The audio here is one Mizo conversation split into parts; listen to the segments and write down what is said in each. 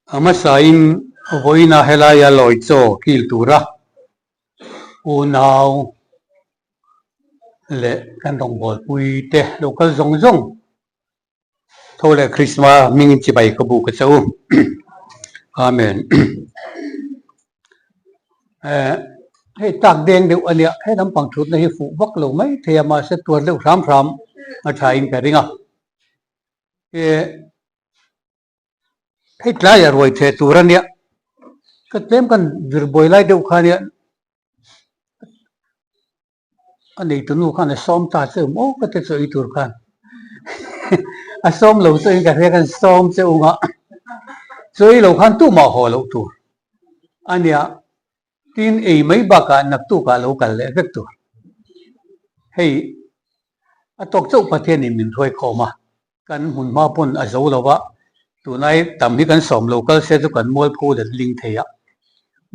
A hmasain vawiina helaia lawi chaw kil tura unau leh kan rawngbawlpui te lo kal zawng zawng tho leh Krismas hming chibai ka bu ka che u. Amen. Hei tak deng deuh a nia, he lampang thutna hi fuh vak lo mai thei a, mahse tuar deuh hram hram a thain ka ring a. Hei tlaiah ruai theh tur a nia, ka tlem kan vir buai lai deuh kha nia a neitu nu khan a sawm ta che um aw ka ti chaw ei tur khan a sawm lo chu in ka hria khan sawm che ung a chaw ei lo khan tumah haw loh tur a nia. Tin, ei mai bakah naktukah lo kal leh vek tur. Hei, a tawk chauh Pathianin min hruai khawm a, kan hmun hma pawn a zo lo va, tunai tam hi kan sawm lo kal se chu kan mualpho let ling thei a,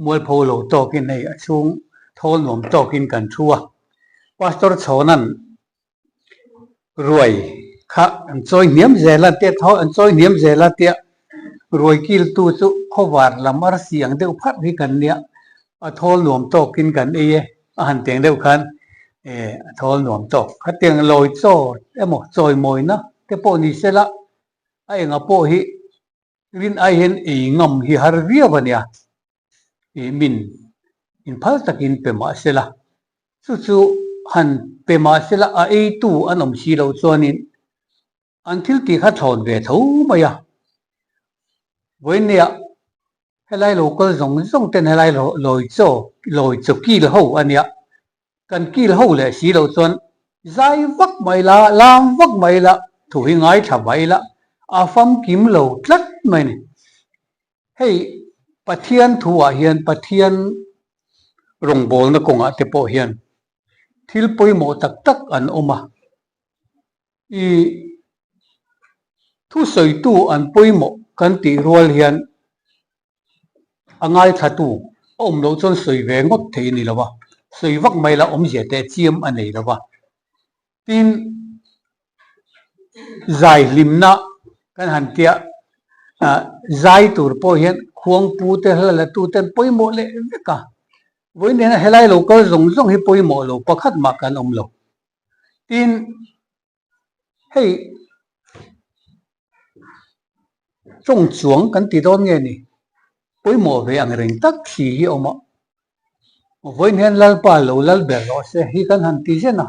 mualpho lo tawkin hei a chhung thawl nuam tawkin kan thu a. Pastor Chhawna'n Ruai kha an chawi hniam zel a tia tho an chawi hniam zel a tia ruai kiltu chu khawvar lam arsi ang deuh pharh hi kan nia a thawl nuam tawkin kan ei e a han teng deuh khan eh a thawl nuam tawk khatiang lawi chaw emaw chawi mawina te pawh ni sela a enga pawh hi rin ai hian ei ngam hi har viau a nia. Ih min inphal takin pe mah sela, chu chu han pe mah sela a eitu an awm si loh chuanin an thil tih kha thlawn ve tho mai a. Vawinia helai lo kal zawng zawng ten helai lawi chaw lawi chaw kil ho a nia, kan kil ho leh si loh chuan zai vak mai la, lam vak mai la, thu hi ngaithla mai la, a famkim lo tlat mai a ni. Hei Pathian thuah hian Pathian rawngbawlna kawngah te pawh hian thil pawimawh tak tak an awm a, i thusawitu an pawimawh kan tih rual hian a ngaithlatu a awm loh chuan sawi ve ngawt thei a ni lo va, sawi vak mai la awmzia teh chiam a nei lo va. Tin, zai hlimna kan han tia zai tur pawh hian khuangpu te hla la tu ten pawimawh leh vek a, vawiin hian helai lo kal zawng zawng hi pawimawh lo pakhat mah kan awm lo. Tin, hei tawng chuang kan ti dawn nge ni? Pawimawh ve ang reng tak si hi a awm a, Vawiin hian Lalpa lo lal ber rawh se hi kan han ti zen a.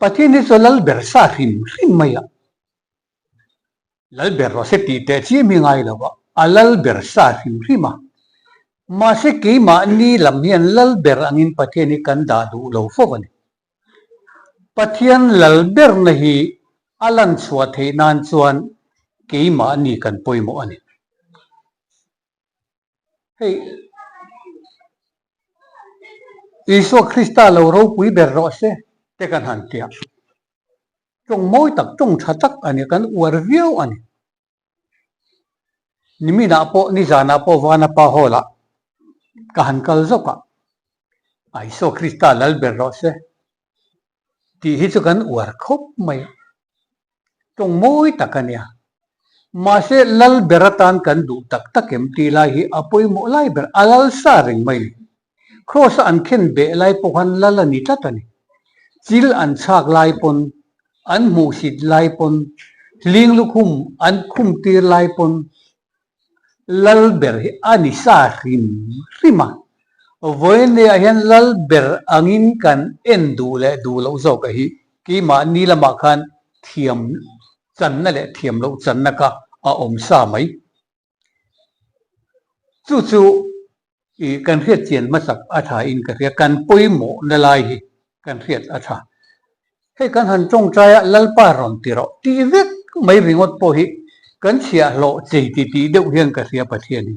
Pathian hi chu lal ber sa hrim hrim mai a. Lal ber rawh se tih teh chiam hi ngai lo a, a lal ber sa hrim hrim a. Mahse keimahni lam hian lal ber angin Pathian hi kan dah duh lo fo a ni. Pathian lal berna hi a lan chhuah theih nan chuan keimahni kan pawimawh a ni. Hei Isua Krista lo ropui ber rawh se te kan han ti a, tawng mawi tak, tawng tha tak a ni, kan uar viau a ni. Niminah pawh nizanah pawh Vanapa Hall ah ka han kal zawk a, Isua Krista lal ber rawh se tih hi chu kan uar khawp mai a, tawng mawi tak a nia. Mahse lal ber atan kan duh tak tak em tih lai hi a pawimawh lai ber, a lal sa reng mai ni. Kraws a an khen beh lai pawh khan lal a ni tlat a ni. Chil an chhak lai pawn, an hmuhsit lai pawn, hling lukhum an khum tir lai pawn lal ber hi a ni sa hrim hrim a. Vawiinleh ah hian lal ber angin kan en duh leh duh loh zawk a hi keimahni lamah khan thiam channa leh thiam loh channa kha a awm sa mai. Chu chu i kan hriat chian hmasak a tha in ka hria, kan pawimawh na lai hi kan hriat a tha. Hei kan han tawngtai a Lalpa rawn ti rawh tih vek mai ringawt pawh hi kan chhiahhlawh chei ti tih deuh hian ka hria Pathian hi.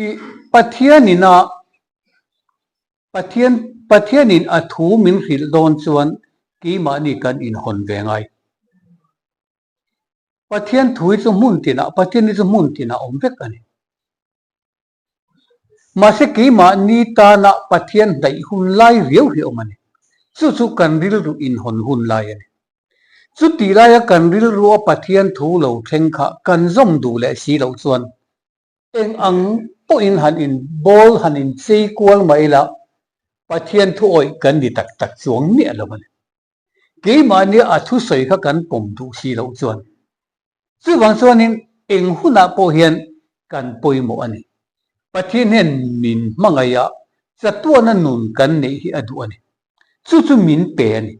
I Pathianin a Pathian Pathianin a thu min hrilh dawn chuan keimahni kan inhawn ve ngai. Pathian thu hi chu hmun tinah, Pathian hi chu hmun tinah awm vek a ni. Mahse keimahni tana Pathian hnaih hun lai riau hi awm a ni. Chu chu kan rilru inhawn hun lai a ni. Chutih laia kan rilrua Pathian thu lo thleng kha kan zawm duh leh si loh chuan eng ang pawhin han in bawl han in chei kual mah ila Pathian thu awih kan ni tak tak chuang miah lo a ni. Keimahnia a thusawi kha kan pawm duh si loh chuan chuvang chuanin eng hunah pawh hian kan pawimawh a ni. Pathian hian min hmangaih a, chatuana nun kan neih hi a duh a ni. Chu chu min pe a ni.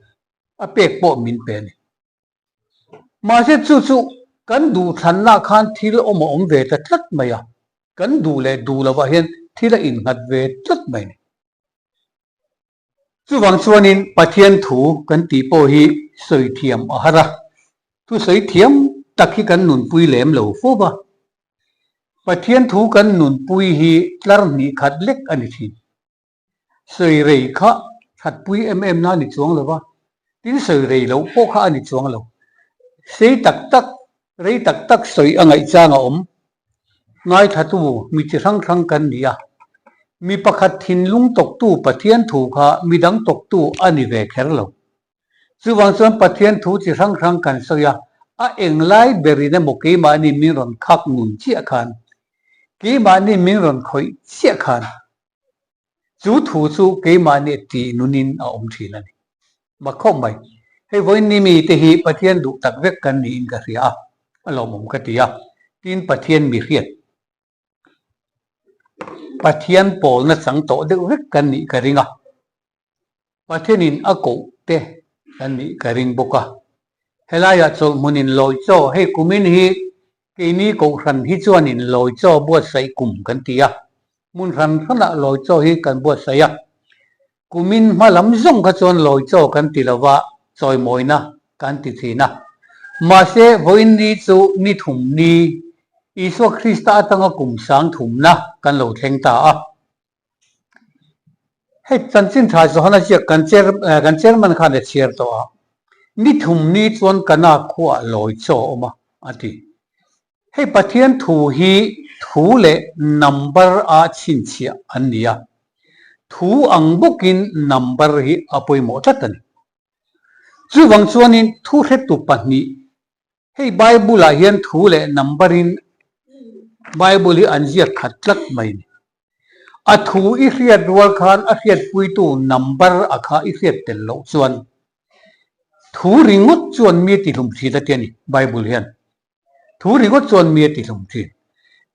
A pek pawh min pe a ni. Mahse chu chu kan duhthlanna khan thil awm a awm ve ta tlat mai a, kan duh leh duh lovah hian thil a innghat ve tlat mai a ni. Chuvang chuanin Pathian thu kan tih pawh hi sawi thiam a har a, thusawi thiam tak hi kan nunpui lem lo fo va. Pathian thu kan nunpui hi tlar hnih khat lek a ni thin. Sawi rei kha thatpui em em na a ni chuang lo va, tin sawi rei loh pawh kha a ni chuang lo. Sei tak tak, rei tak tak sawi a ngaih chang a awm. Ngaithatu mi chi hrang hrang kan ni a, mi pakhat thinlung tawktu Pathian thu kha mi dang tawktu a ni ve kher lo. Chuvang chuan Pathian thu chi hrang hrang kan sawi a, a englai berin emaw keimahni min rawn khak nun chiah khan, keimahni min rawn khawih chiah khan, Chu thu chu keimahni tih nunin a awm thin a ni. Mak khawp mai. Hei vawiin ni mite hi Pathian duh tak vek kan niin ka hria a, a lawmawm ka ti a. Tin, Pathian mi hriat, Pathian pawlna chang tawh deuh vek kan nih ka ring a. Pathianin a koh te kan nih ka ring bawk a. Helaiah chawlhhmunin lawi chaw, hei kumin hi keini kohhran hi chuanin lawi chaw buatsaih kum kan ti a, hmun hran hranah lawi chaw hi kan buatsaih a. Kumin hma lam zawng kha chuan lawi chaw kan ti lova chawimawina kan ti thin a. Mahse, vawiin ni chu ni thum ni, Isua Krista atanga kum sang thumna kan lo thleng ta a. Hei chanchin tha Johana ziak kan chair kan chairman khan a chhiar tawh a, ni thum ni chuan Kana khuaah lawi chaw a awm a, a ti. Hei Pathian thu hi thu leh number a chhinchhiah an ni a, thu ang bawkin number hi a pawimawh tlat a ni. Chuvang chuanin thu hretu pahnih Hei Bible ah hian thu leh number in Bible hi an ziak khat tlat mai ni. A thu i hriat rual khan a hriatpuitu number a kha i hriat tel loh chuan thu ringawt chuan mi a tihlum thin a ti a ni Bible hian. Thu ringawt chuan mi a tihlum thin.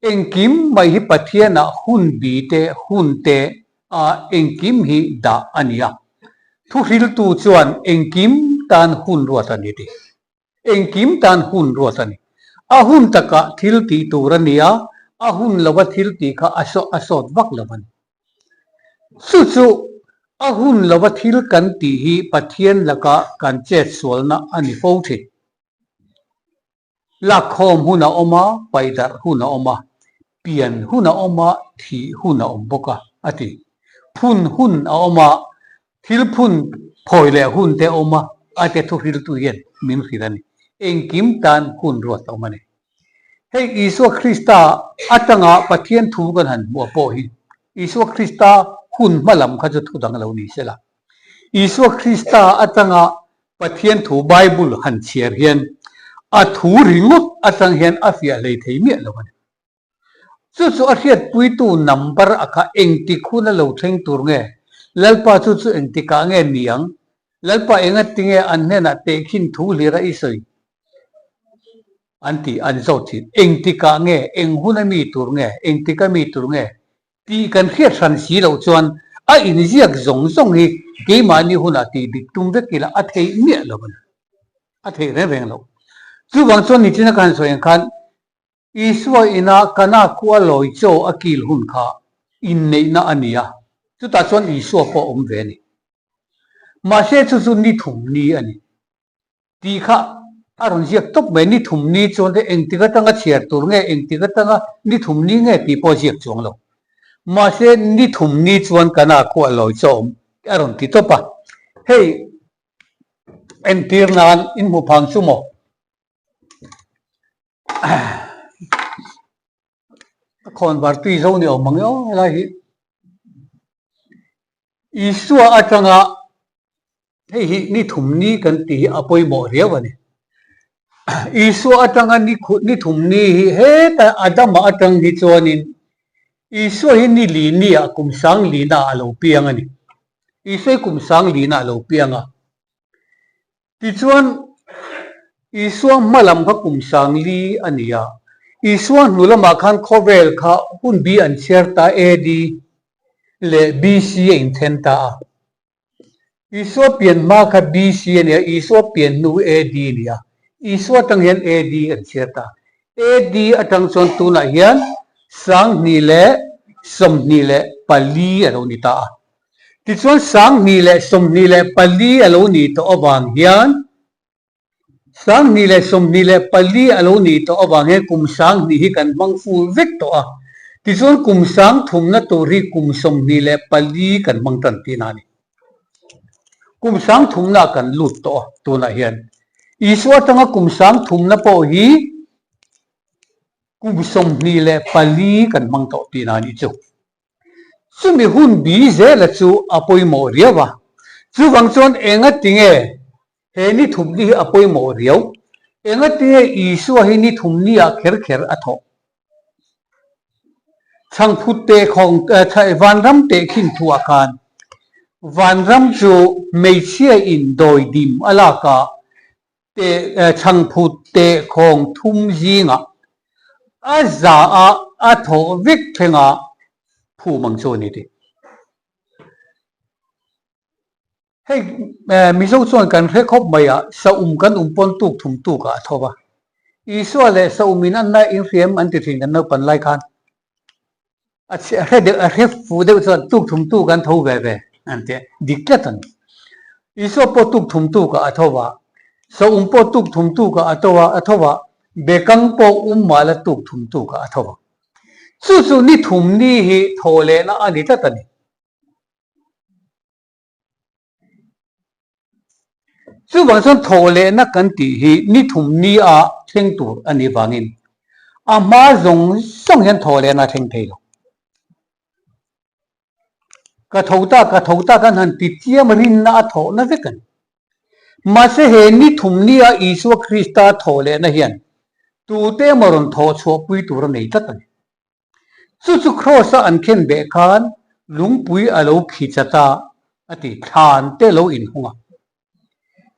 Engkim mai hi Pathian ah hun bi te hun te a engkim hi dah a ni a. Thuhriltu chuan engkim tan hun ruat a ni ti. Engkim tan hun ruat a ni. A hun takah thil tih tur a ni a, a hun lova thil tih kha a a sawt vak lo a ni. Chu chu a hun lova thil kan tih hi Pathian laka kan chet sualna a ni fo thin. Lakkhawm hun a awm a, paihdarh hun a awm a, pian hun a awm a, thih hun a awm bawk a, a ti. Phun hun a awm a, Thil phun phawi leh hun te a awm a, a te thuhriltu hian min hrilh a ni. Engkim tan hun ruat a awm a ni. Hei Isua Krista atanga Pathian thu kan han hmuh pawh hi Isua Krista hun hma lam kha chu thu dang lo ni se la. Isua Krista atanga Pathian thu Bible han chhiar hian a thu ringawt atang hian a fiah hlei thei miah lo a ni. Chu chu a hriatpuitu number a kha engtik hun a lo thleng tur nge? Lalpa chu chu engtikah nge ni ang? Lalpa enga tinge an hnenah tehkhin thu hlir a i sawi? An ti, an zawt thin. Engtikah nge? Eng hun a mi tur nge? Engtik a mi tur nge? Tih kan hriat hran si loh chuan a inziak zawng zawng hi keimahni hunah tih dik tum vek ila a theih miah lo a ni. A theih reng reng loh. Chuvang chuan nichina ka han sawi ang khan Isua ina Kana khua lawi chaw a kil hun kha inneihna a ni a, chutah chuan Isua pawh a awm ve a ni. Mahse chu chu ni thum ni a ni tih kha a rawn ziak tawp mai, ni thum ni chuan te engtik atanga chhiar tur nge, engtik atanga ni thum ni nge tih pawh a ziak chuang lo. Mahse ni thum ni chuan Kana khua lawi chaw a awm a rawn ti tawp a, hei entir nan in hmu phang chu maw? A khawn var tui zo ni awm ang e aw helai hi. Isua atanga hei hi ni thum ni kan tih hi a pawimawh riau a ni. Isua atanga ni thum ni hi heta Adama atang hi chuanin Isua hi ni li niah kum sang lina a lo piang a ni. Isua hi kum sang lina a lo piang a. Tichuan, Isua hma lam kha kum sang li a ni a. Isua hnu lamah khan khawvel kha hun bi an chhiar ta AD leh BC a inthen ta a. Isua pian hma kha BC a ni a, Isua pian hnu AD a ni a. Isua atang hian AD an chhiar ta. AD atang chuan tunah hian 2024 a lo ni ta a. Tichuan 2024 a lo ni tawh avang hian 2024 a lo nih tawh avang hian kum 2000 hi kan hmang fur vek tawh a, tichuan kum sang thumna tur hi kum 24 kan hmang tan tihna a ni. Kum sang thumna kan lut tawh a tunah hian Isua atanga kum sang thumna pawh hi kum 24 kan hmang tawh tihna a nih chu. Chumi hun bi zela chu a pawimawh riau a, chuvang chuan enga tinge he ni thumni hi a pawimawh riau? Enga tinge Isua hi ni thumni ah kher kher a thawh? Chhangphut teh khawng vanram teh khin thu ah khan vanram chu hmeichhia in dawi dim a lak a, Teh chhangphut teh khawng thum zingah a za a a thawh vek thlengah phum ang chu a ni tih. Hei Mizo chuan kan hre khawp mai a, saum kan um pawn tuk thum tuk ah a tho va. Isua leh saum in anna inhriam an ti thin kan naupan lai khan. A hre deuh a hre fuh deuh chuan tuk thum tuk an tho ve ve an ti a, dik tlat a ni. Isua pawh tuk thum tuk ah a tho va, Saum pawh tuk thum tuk ah a to a a tho va, Bekang pawh um mah la tuk thum tuk ah a tho va. Chu chu ni thum ni hi thaw lehna a ni tlat a ni. Chuvang chuan thaw lehna kan tih hi ni thum ni a thleng tur a nih vangin a hma zawng zawng hian thaw lehna a thleng thei lo. Ka tho ta, ka tho ta kan han ti chiam rinna a thawhna vek a ni. Mahse he ni thum ni a Isua Krista thaw lehna hian tute emaw rawn thawh chhuahpui tur a nei tlat a ni. Chu chu Kraws-a an khen beh khan lungpui a lo khi chat a, a ti, thlan te lo inhung a.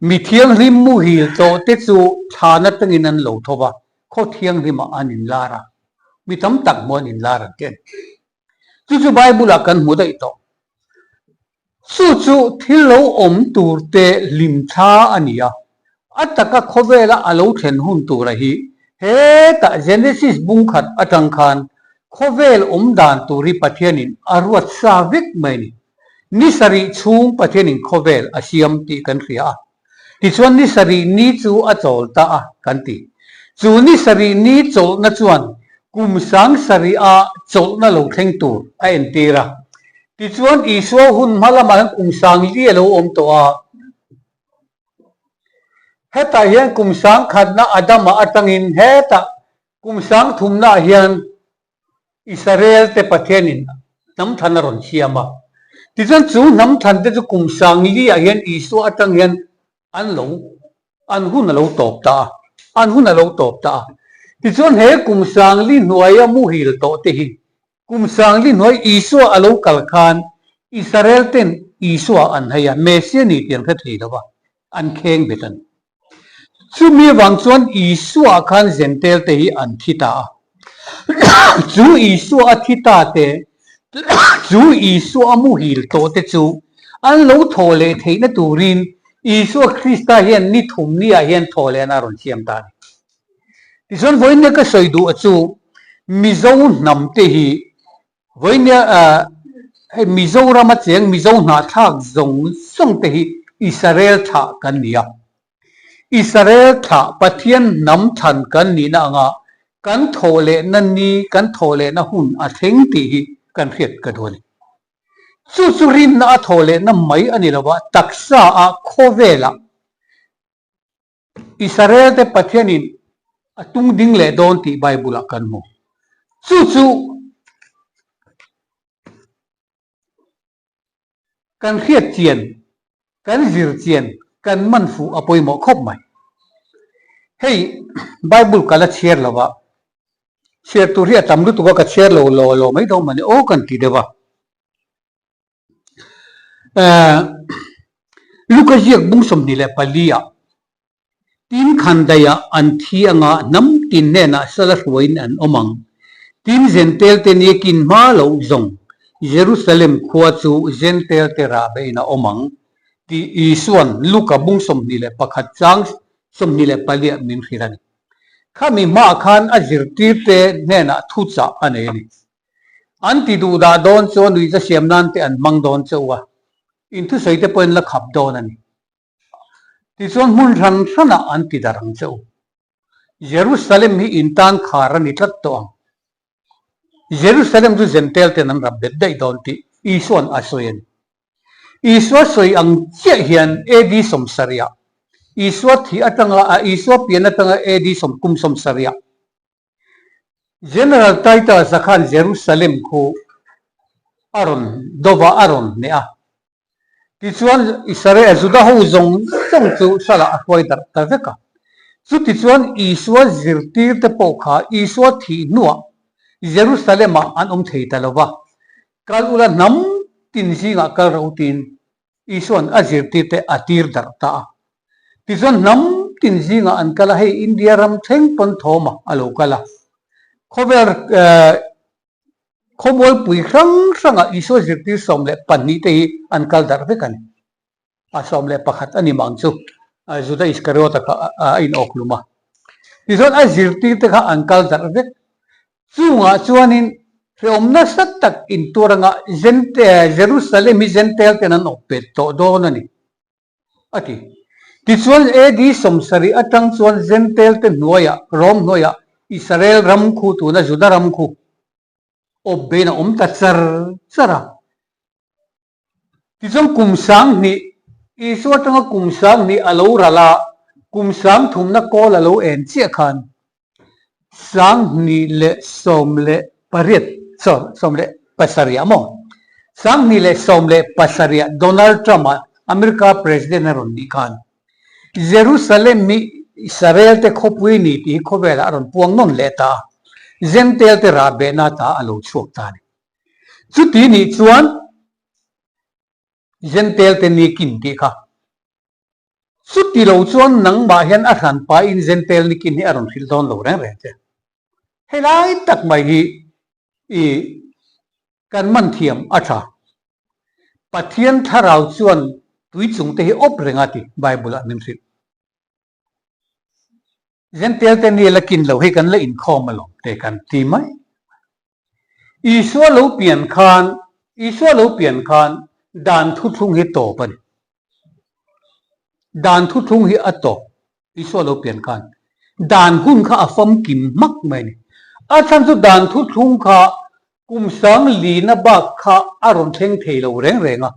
Mi thianghlim muhil tawh te chu thlan atangin an lo tho va, khaw thianghlimah an inlar a, mi tam tak hmuh an inlar an ti a ni. Chu chu Bible-ah kan hmu daih tawh. Chu chu thil lo awm tur te hlim thla a ni a, a taka khawvela a lo thlen hun tura hi hetah Genesis bung khat atang khan khawvel awm dan tur hi Pathianin a ruat sa vek mai a ni. Ni sarih chhung Pathianin khawvel a siam tih kan hria a. Tichuan ni sarih ni chu a chawl ta a kan ti. Chu ni sarih ni chawlhna chuan kum sang sarih a chawlhna lo thleng tur a entir a. Tichuan Isua hun hma lamah hian kum sang li a lo awm tawh a. Hetah hian kum sang khatna Adama atangin hetah kum sang thumnaah hian Israel te Pathianin hnam than a rawn siam a. Tichuan chu hnam than te chu kum sang li ah hian Isua atang hian an lo an hun a lo tawp ta a, an hun a lo tawp ta a. Tichuan he kum sang li hnuaia muhil tawh te hi kum sang li hnuai Isua a lo kal khan Israel ten Isua an hei a, Messiah ni tih an hre thei lo va, an kheng bet a ni. Chumi avang chuan Isua khan Zentel te hi an thi ta a. Chu Isua a thi ta te, chu Isua a muhil tawh te chu an lo thaw leh theihna turin Isua Krista hian ni thum ni ah hian thaw lehna a rawn siam ta a ni. Tichuan vawiin ka sawi duh a chu Mizo hnam te hi Vawinia hei Mizoram a cheng Mizo hnahthlak zawng zawng te hi Israel thlah kan ni a. Israel thlah Pathian hnam thlan kan nihna anga kan thawh lehna ni, kan thawh lehna hun a thleng tih hi kan hriat ka duh a ni. Chu chu rinna a thawh lehna mai a ni lova, taksa ah khawvelah Israel te Pathianin a tung ding leh dawn tih Bible ah kan hmu. Chu chu kan hriat chian, kan zir chian, kan man fuh a pawimawh khawp mai. Hei Bible ka la chhiar lo va, chhiar tur hi a tam lutuk a, ka chhiar lo law law mai dawn mawni aw kan ti deuh a. Luka ziak bung 24 ah Tin khandaiah an thi anga hnam tin hnenah sala hruaiin an awm ang. Tin Jentail te ni kin hma loh zawng Jerusalem khua chu Jentail te rahbehin a awm ang tih Isua'n Luka bung 21 chang 24 ah min hrilh a ni. Khami hmaah khan a zirtirte hnenah thuchah a nei a ni. An ti duh dah dawn chuan nuihza siam nan te an hmang dawn chauh a, inthusawi te pawhin la khap dawn a ni. Tichuan hmun hran hranah an ti darh ang che u. Jerusalem hi in tan khar a ni tlat tawh ang. Jerusalem chu Jentail ten an rap bet daih dawn tih Isua'n a sawi a ni. Isua sawi ang chiah hian AD 70-ah, Isua thih atanga a Isua pian atanga AD sawm kum 70-ah, General Titus-a khan Jerusalem khu a rawn dova a rawn hneh a. Tichuan Israel Juda ho zawng zawng chu salah a hruai darh ta vek a. Chutichuan Isua zirtirte pawh kha Isua thih hnuah Jerusalem-ah an awm thei ta lo va, Kal ula hnam tin zingah kal rawh u tiin Isua'n a zirtirte a tir darh ta a. Tichuan hnam tin zingah an kal a, hei India ram thleng pawn thawma a lo kal a. Khawvel khawmualpui hrang hrangah Isua zirtir 12 te hi an kal darh vek a ni. A 11 a ni mang chu Juda Iskariota kha a inawkhlum a. Tichuan a zirtirte kha an kal darh vek. Chungah chuanin hrehawm nasa tak intuar anga Jerusalem hi Jentail ten an awp pet tawh dawn a ni, a ti. Tichuan AD 70 atang chuan Jentail te hnuaiah, Rom hnuaiah Israel ram khu tuna Juda ram khu awp bein a awm ta char char a. Tichuan kum 2000, Isua atanga kum 2000 a lo ral a, kum sang thumna kawl a lo en chiah khan 2018, sorry, 17 maw? 2017 Donald Trump-a America President a rawn nih khan Jerusalem hi Israel te khawpui ni tih hi khawvelah a rawn puang nawn leh ta a, Jentail te rahbehna ta a lo chhuak ta a ni. Chuti nih chuan Jentail te ni kin tih kha. Chuti lo chuan nangmah hian a hran pahin Jentail ni kin hi a rawn hrilh dawn lo reng reng che. Helai tak mai hi i kan man thiam a tha. Pathian thlarau chuan tui chung te hi awp reng a ti Bible ah min hrilh. Jentail te ni la kin lo hi kan la inkhawm alawm te kan ti mai. Isua lo pian khan Isua lo pian khan dan thuthlung hi tawp a ni. Dan thuthlung hi a tawp Isua lo pian khan. Dan hun kha a famkim hmak mai a ni. A chhan chu dan thuthlung kha kum sang lina bak kha a rawn thleng thei lo reng reng a.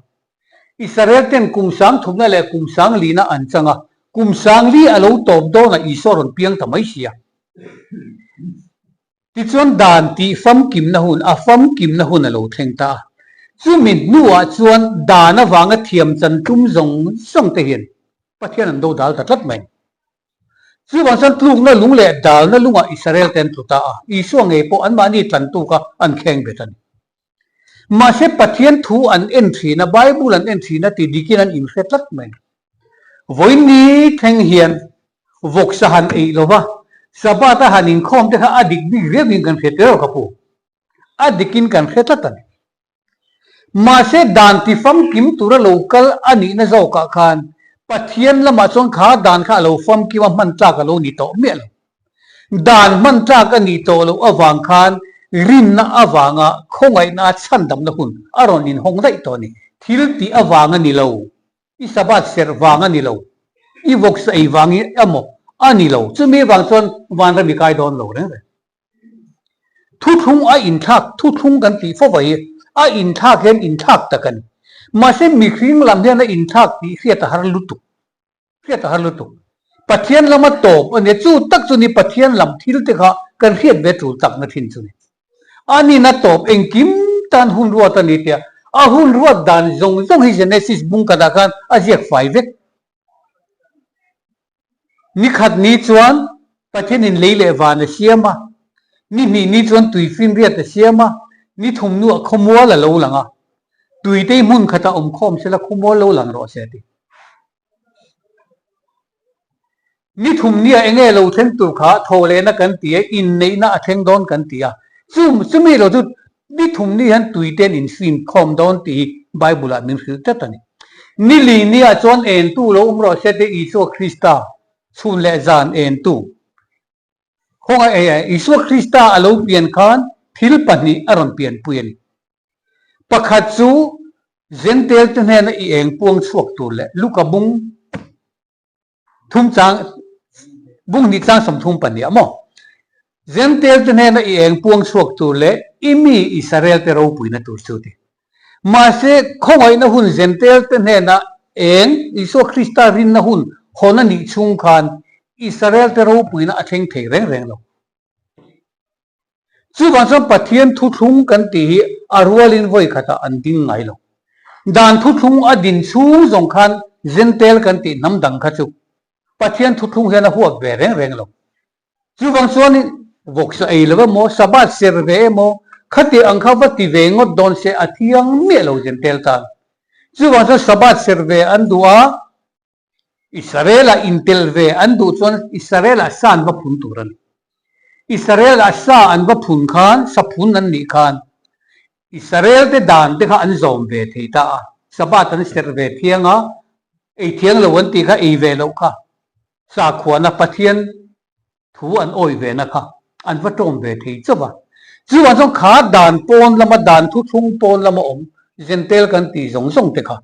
Israel ten kum sang thumna leh kum sang lina an chang a, kum sang li a lo tawp dawnah Isua rawn piang ta mai si a. Tichuan dan tih famkimna hun, a famkimna hun a lo thleng ta a. Chumi hnuah chuan dan avanga thiam chan tum zawng zawng te hian Pathian an dodal ta tlat mai. Chuvang chuan tlukna lung leh dalna lungah Israel te an tlu ta a, Isua ngei pawh anmahni tlantu kha an kheng bet a ni. Mahse Pathian thu an en thin a, Bible an en thin a ti dikin an inhre tlat mai. Vawiin ni thleng hian vawksa han eih lo va, Sabbath a han inkhawm te kha a dik bik riauin kan hre tel ka pu. A dikin kan hre tlat a ni. Mahse dan ti famkim tura lo kal a nihna zawkah khan Pathian lamah chuan kha dan kha a lo famkim a hman tlak a lo ni tawh miah lo. Dan hman tlak a nih tawh loh avang khan rinna avanga khawngaihna a chhandamna hun a rawn inhawng daih tawh a ni. Thil tih avang a ni lo. I Sabbath serh vang a ni lo, i vawksa ei vang i emaw a ni lo, chumi vang chuan vanram i kai dawn lo reng reng. Thuthlung a inthlak, thuthlung kan tih fo vai hi a inthlak hian inthlak tak a ni. Mahse mihring lam hian a inthlak tih hriat a har lutuk, hriat a har lutuk. Pathian lama tawp a nia, chu tak chu ni Pathian lam thil te kha kan hriat ve tul takna thin chu ni. A nina tawp engkim tan hun ruat a ni tia a hun ruat dan zawng zawng hi Genesis bung khatah khan a ziak fai vek. Ni khat ni chuan. Pathianin lei leh van a siam a, ni hnih ni chuan tui finriat a siam a, ni thum hnuah khawmual a lo lang a, tuitei hmun khatah awm khawm sela khawmual lo lang rawh se a ti. Ni thum nia enge lo thleng tur kha thawhlehna kan ti a, inneihna a thleng dawn kan ti a. Chu chumi lo chu ni thum ni hian tuite an infim khawm dawn tih hi Bible ah min hrilh tlat a ni. Ni li nia chuan entu lo awm rawh se te Isua Krista chhun leh zan entu. Khawngaih Isua Krista a lo pian khan thil pahnih a rawn pianpui a ni. Pakhat chu Jentail te hnena i eng puang chhuak tur leh Luka bung thum chang bung hnih chang 30 pahnih maw? Jentail te hnena i eng puang chhuak tur leh i mi Israel te ropuina tur chu ti. Mahse khawngaihna hun Jentail te hnena eng Isua Krista rinna hun hawn a nih chhung khan Israel te ropuina a thleng thei reng reng lo. Chuvang chuan Pathian thuthlung kan tih hi a rualin vawi khatah an ding ngai lo. Dan thuthlung a din chhung zawng khan Jentail kan tih hnam dang kha chu Pathian thuthlung hian a huap ve reng reng lo. Chuvang chuan vawksa ei lo emaw, Sabbath ser ve emaw, khati ang kha va ti ve ngawt dawn se a thiang miah lo Jentail tan. Chuvang chuan Sabbath ser ve an duh a, Israel-ah intel ve an duh chuan Israel-ah sa an va phun tur a ni. Israel-ah sa an va phun khan, sa phun an nih khan Israel-te dan te kha an zawm ve thei ta a, Sabbath an serh ve thiang a, ei thiang lo an tih kha ei ve loh kha sakhuana Pathian thu an awih ve na kha an va tawm ve thei chauh a. Chuvang chuan kha dan pawn lama dan thuthlung pawn lama awm Jentail kan tih zawng zawng te kha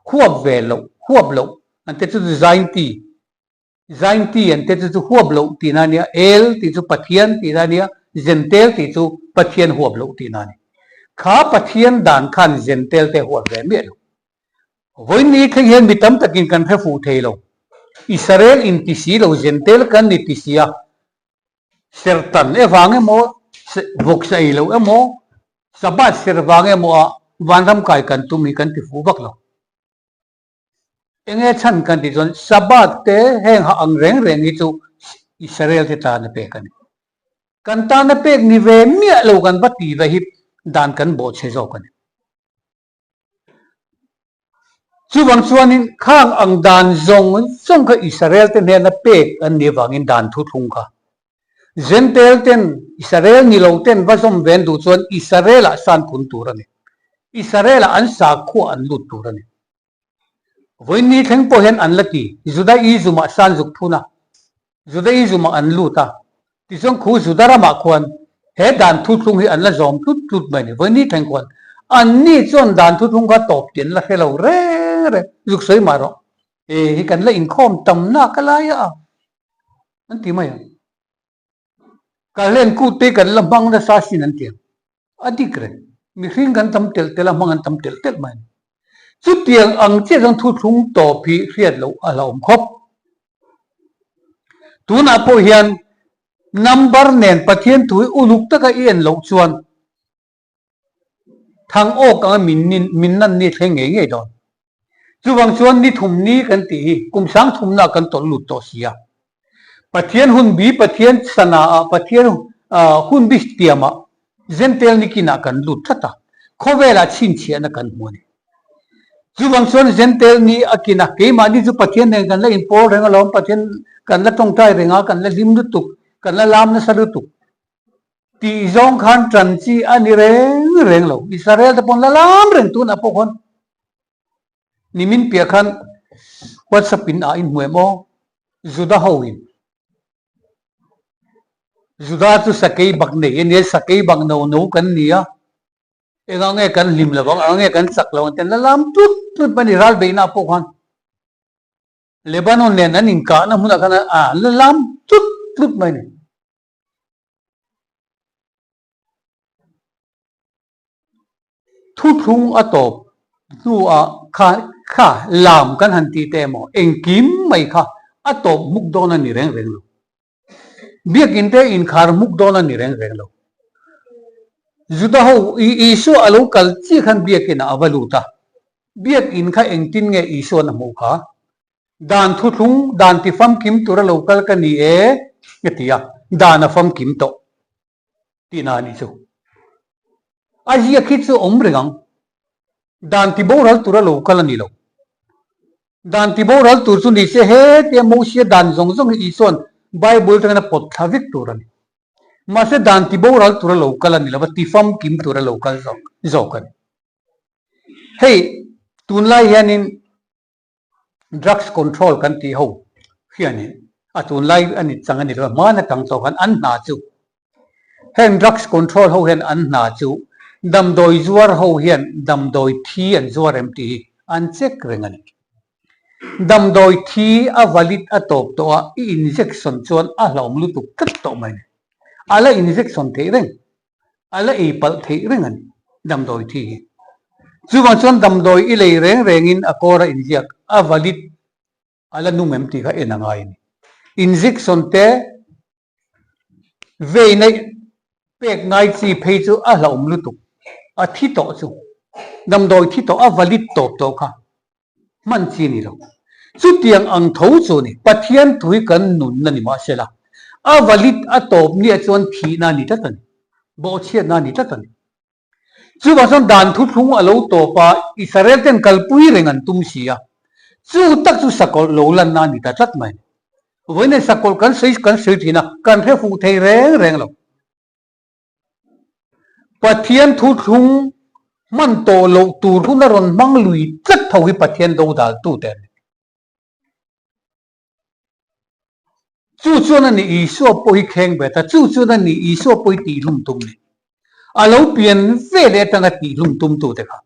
Huap ve loh, huap loh an te chu chu Zainti, Zainti an te chu chu huap loh tihna a nia, El tih chu Pathian tihna a nia, Zentel tih chu Pathian huap loh tihna a ni. Kha Pathian dan khan Zentel te huap ve miah lo. Vawiin thleng hian mi tam takin kan hre fuh thei lo. Israel inti si lo Zentel kan ni ti si a, Sertan e vang emaw, vawksa ei lo emaw, Sabbath ser vang emaw ah vanram kai kan tum hi kan ti fuh vak lo. Enge chhan kan tih chuan Sabbath te heng ha ang reng reng hi chu Israel te tana pek a ni. Kan tana pek ni ve miah lo kan va ti ve hi dan kan bawhchhe zawk a ni. Chuvang chuanin khang ang dan zawng zawng kha Israel te hnena pek an nih avangin dan thuthlung kha Jentail ten Israel ni lo ten va zawm ven duh chuan Israel ah san phun tur a ni. Israel ah an sakhua an lut tur a ni. Vawiin thleng pawh hian an la ti, Judaism ah san zuk phun a, Judaism ah an lut a, tichuan khu Juda ramah khuan he dan thuthlung hi an la zawm tlut tlut mai a ni. Vawiin thleng khuan anni chuan dan thuthlung kha tawp tih an la hre lo reng reng, zuk sawi mah rawh, he hi kan la inkhawm tam nak a lai a, an ti mai ang. Kalhlen kut te kan la hmang nasa sin an ti ang. A dik reng. Mihring kan tam telh telh a, hmang an tam telh telh mai a ni. Chutiang ang chiah chuan thuthlung tawp hi hriat loh a hlauhawm khawp. Tunah pawh hian number nen Pathian thu hi uluk taka i en loh chuan Thang awk anga min min nan ni thleng ngei ngei dawn. Chuvang chuan ni thum ni kan tih hi kum sang thumna kan tawlh lut tawh si a. Pathian hun bi Pathian sana ah Pathian hun bi tiam ah Jentail ni kinah kan lut tlat a, khawvelah chhinchhiahna kan hmu a ni. Chuvang chuan Jentail ni a kin a, keimahni chu Pathian nen kan la inpawl reng alawm, Pathian kan la tawngtai reng a, kan la hlim lutuk, kan la lam nasa lutuk. Tih zawng khan ṭan chi a ni reng reng lo. Israel te pawn la lam reng tunah pawh khawn nimin piah khan WhatsApp in ah inhmu em aw? Juda ho in Juda chu sakei bak nei a nia, sakei bak no no kan ni a, engah nge kan hlim lo ang, engah nge kan chak lo ang ti an la lam tlut tlut mai a ni ral beihna ah pawh khan. Lebanon nen an inkahna hmunah khan an la lam tlut tlut mai a ni. Thuthlung a tawp hnuah kha kha lam kan han tih te emaw engkim mai kha a tawp hmuk dawn a ni reng reng lo. Biakin te inkhar hmuk dawn a ni reng reng lo. Juda ho Isua a lo kal chiah khan biakinah a va lut a, biakin kha engtin nge Isua'n a hmuh kha? Dan thuthlung, dan tifamkim tura lo kal ka ni e. a ti a, dan a famkim tawh tihna a nih chu. A ziak hi chu awm reng ang, dan ti boral tura lo kal a ni lo. Dan ti boral tur chu ni se hetia Mosia dan zawng zawng hi Isua'n Bible atangin a pawt thla vek tur a ni. Mahse dan ti boral tura lo kal a ni lo va, ti famkim tura lo kal zawk zawk a ni. Hei tunlai hianin drugs control kan tih ho hianin a tunlai a ni chang a ni lo va, hmana tang tawh khan an hna chu heng drugs control ho hian an hna chu damdawi zuar ho hian damdawi thi an zuar em tih hi an check reng a ni. Damdawi thi a valid a tawp tawh a, i injection chuan a hlauhawm lutuk tlat tawh mai a ni. A la injection theih reng, a la ei palh theih reng a ni damdawi thi hi. Chuvang chuan damdawi i lei reng rengin a kawr a inziak a valid a la nung em tih kha en a ngai a ni. Injection te Vei neih pek ngai chi phei chu a hlauhawm lutuk, a thi tawh chu damdawi thi tawh a valid tawp tawh kha hman chi a ni lo. Chutiang ang tho chu a ni, Pathian thu hi kan nunna ni mahsela a valid a tawp niah chuan thihna a ni tlat a ni, bawhchhiatna a ni tlat a ni. Chuvang chuan dan thuthlung a lo tawp a, Israel ten kalpui reng an tum si a, chu tak chu sakawlh lo lanna a ni ta tlat mai. Vawiin sakawlh kan sawi kan sawi thin a, kan hre fuh thei reng reng lo. Pathian thuthlung hman tawh loh tur hun a rawn hmang lui tlat tho hi Pathian dodal tute an ni. Chu chuan a ni Isua pawh hi kheng ve ta, chu chuan a ni Isua pawh hi tihhlum tum ni. A lo pian ve leh atanga tihhlum tumtute kha.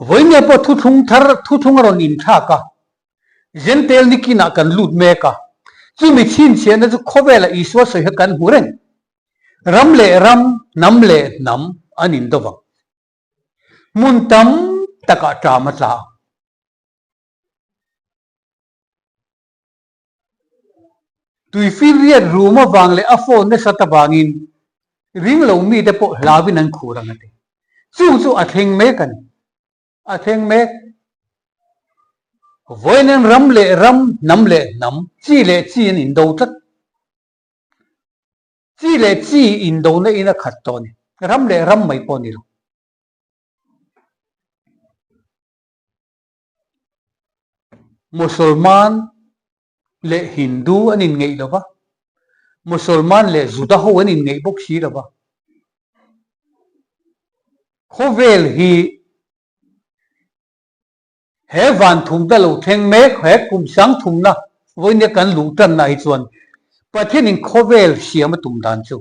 Vawinia pawh thuthlung thar, thuthlung a rawn inthlak a, Jentail nikinah kan lut mek a, chumi chhinchhiahna chu khawvela Isua sawi kha kan hmu reng. Ram leh ram, hnam leh hnam an indo vang. Hmun tam takah ṭam a tla ang. Tuifinriat rum avang leh a phone nasat avangin ring lo mite pawh hlauin an khur ang a ti. Chung chu a thleng mek a ni. A thleng mek. Vawiin ram leh ram, hnam leh hnam, chi leh chi an indo tlat. Chi leh chi indona in a khat tawh a ni. Ram leh ram mai pawh a ni lo. Musulman leh Hindu an inngeih lo va, Musulman leh Juda ho an inngeih bawk si lo va. Khawvel hi he van thumna lo thleng mek, he kum sang thumna vawinia kan luh tanna hi chuan Pathianin khawvel siam a tum dan chu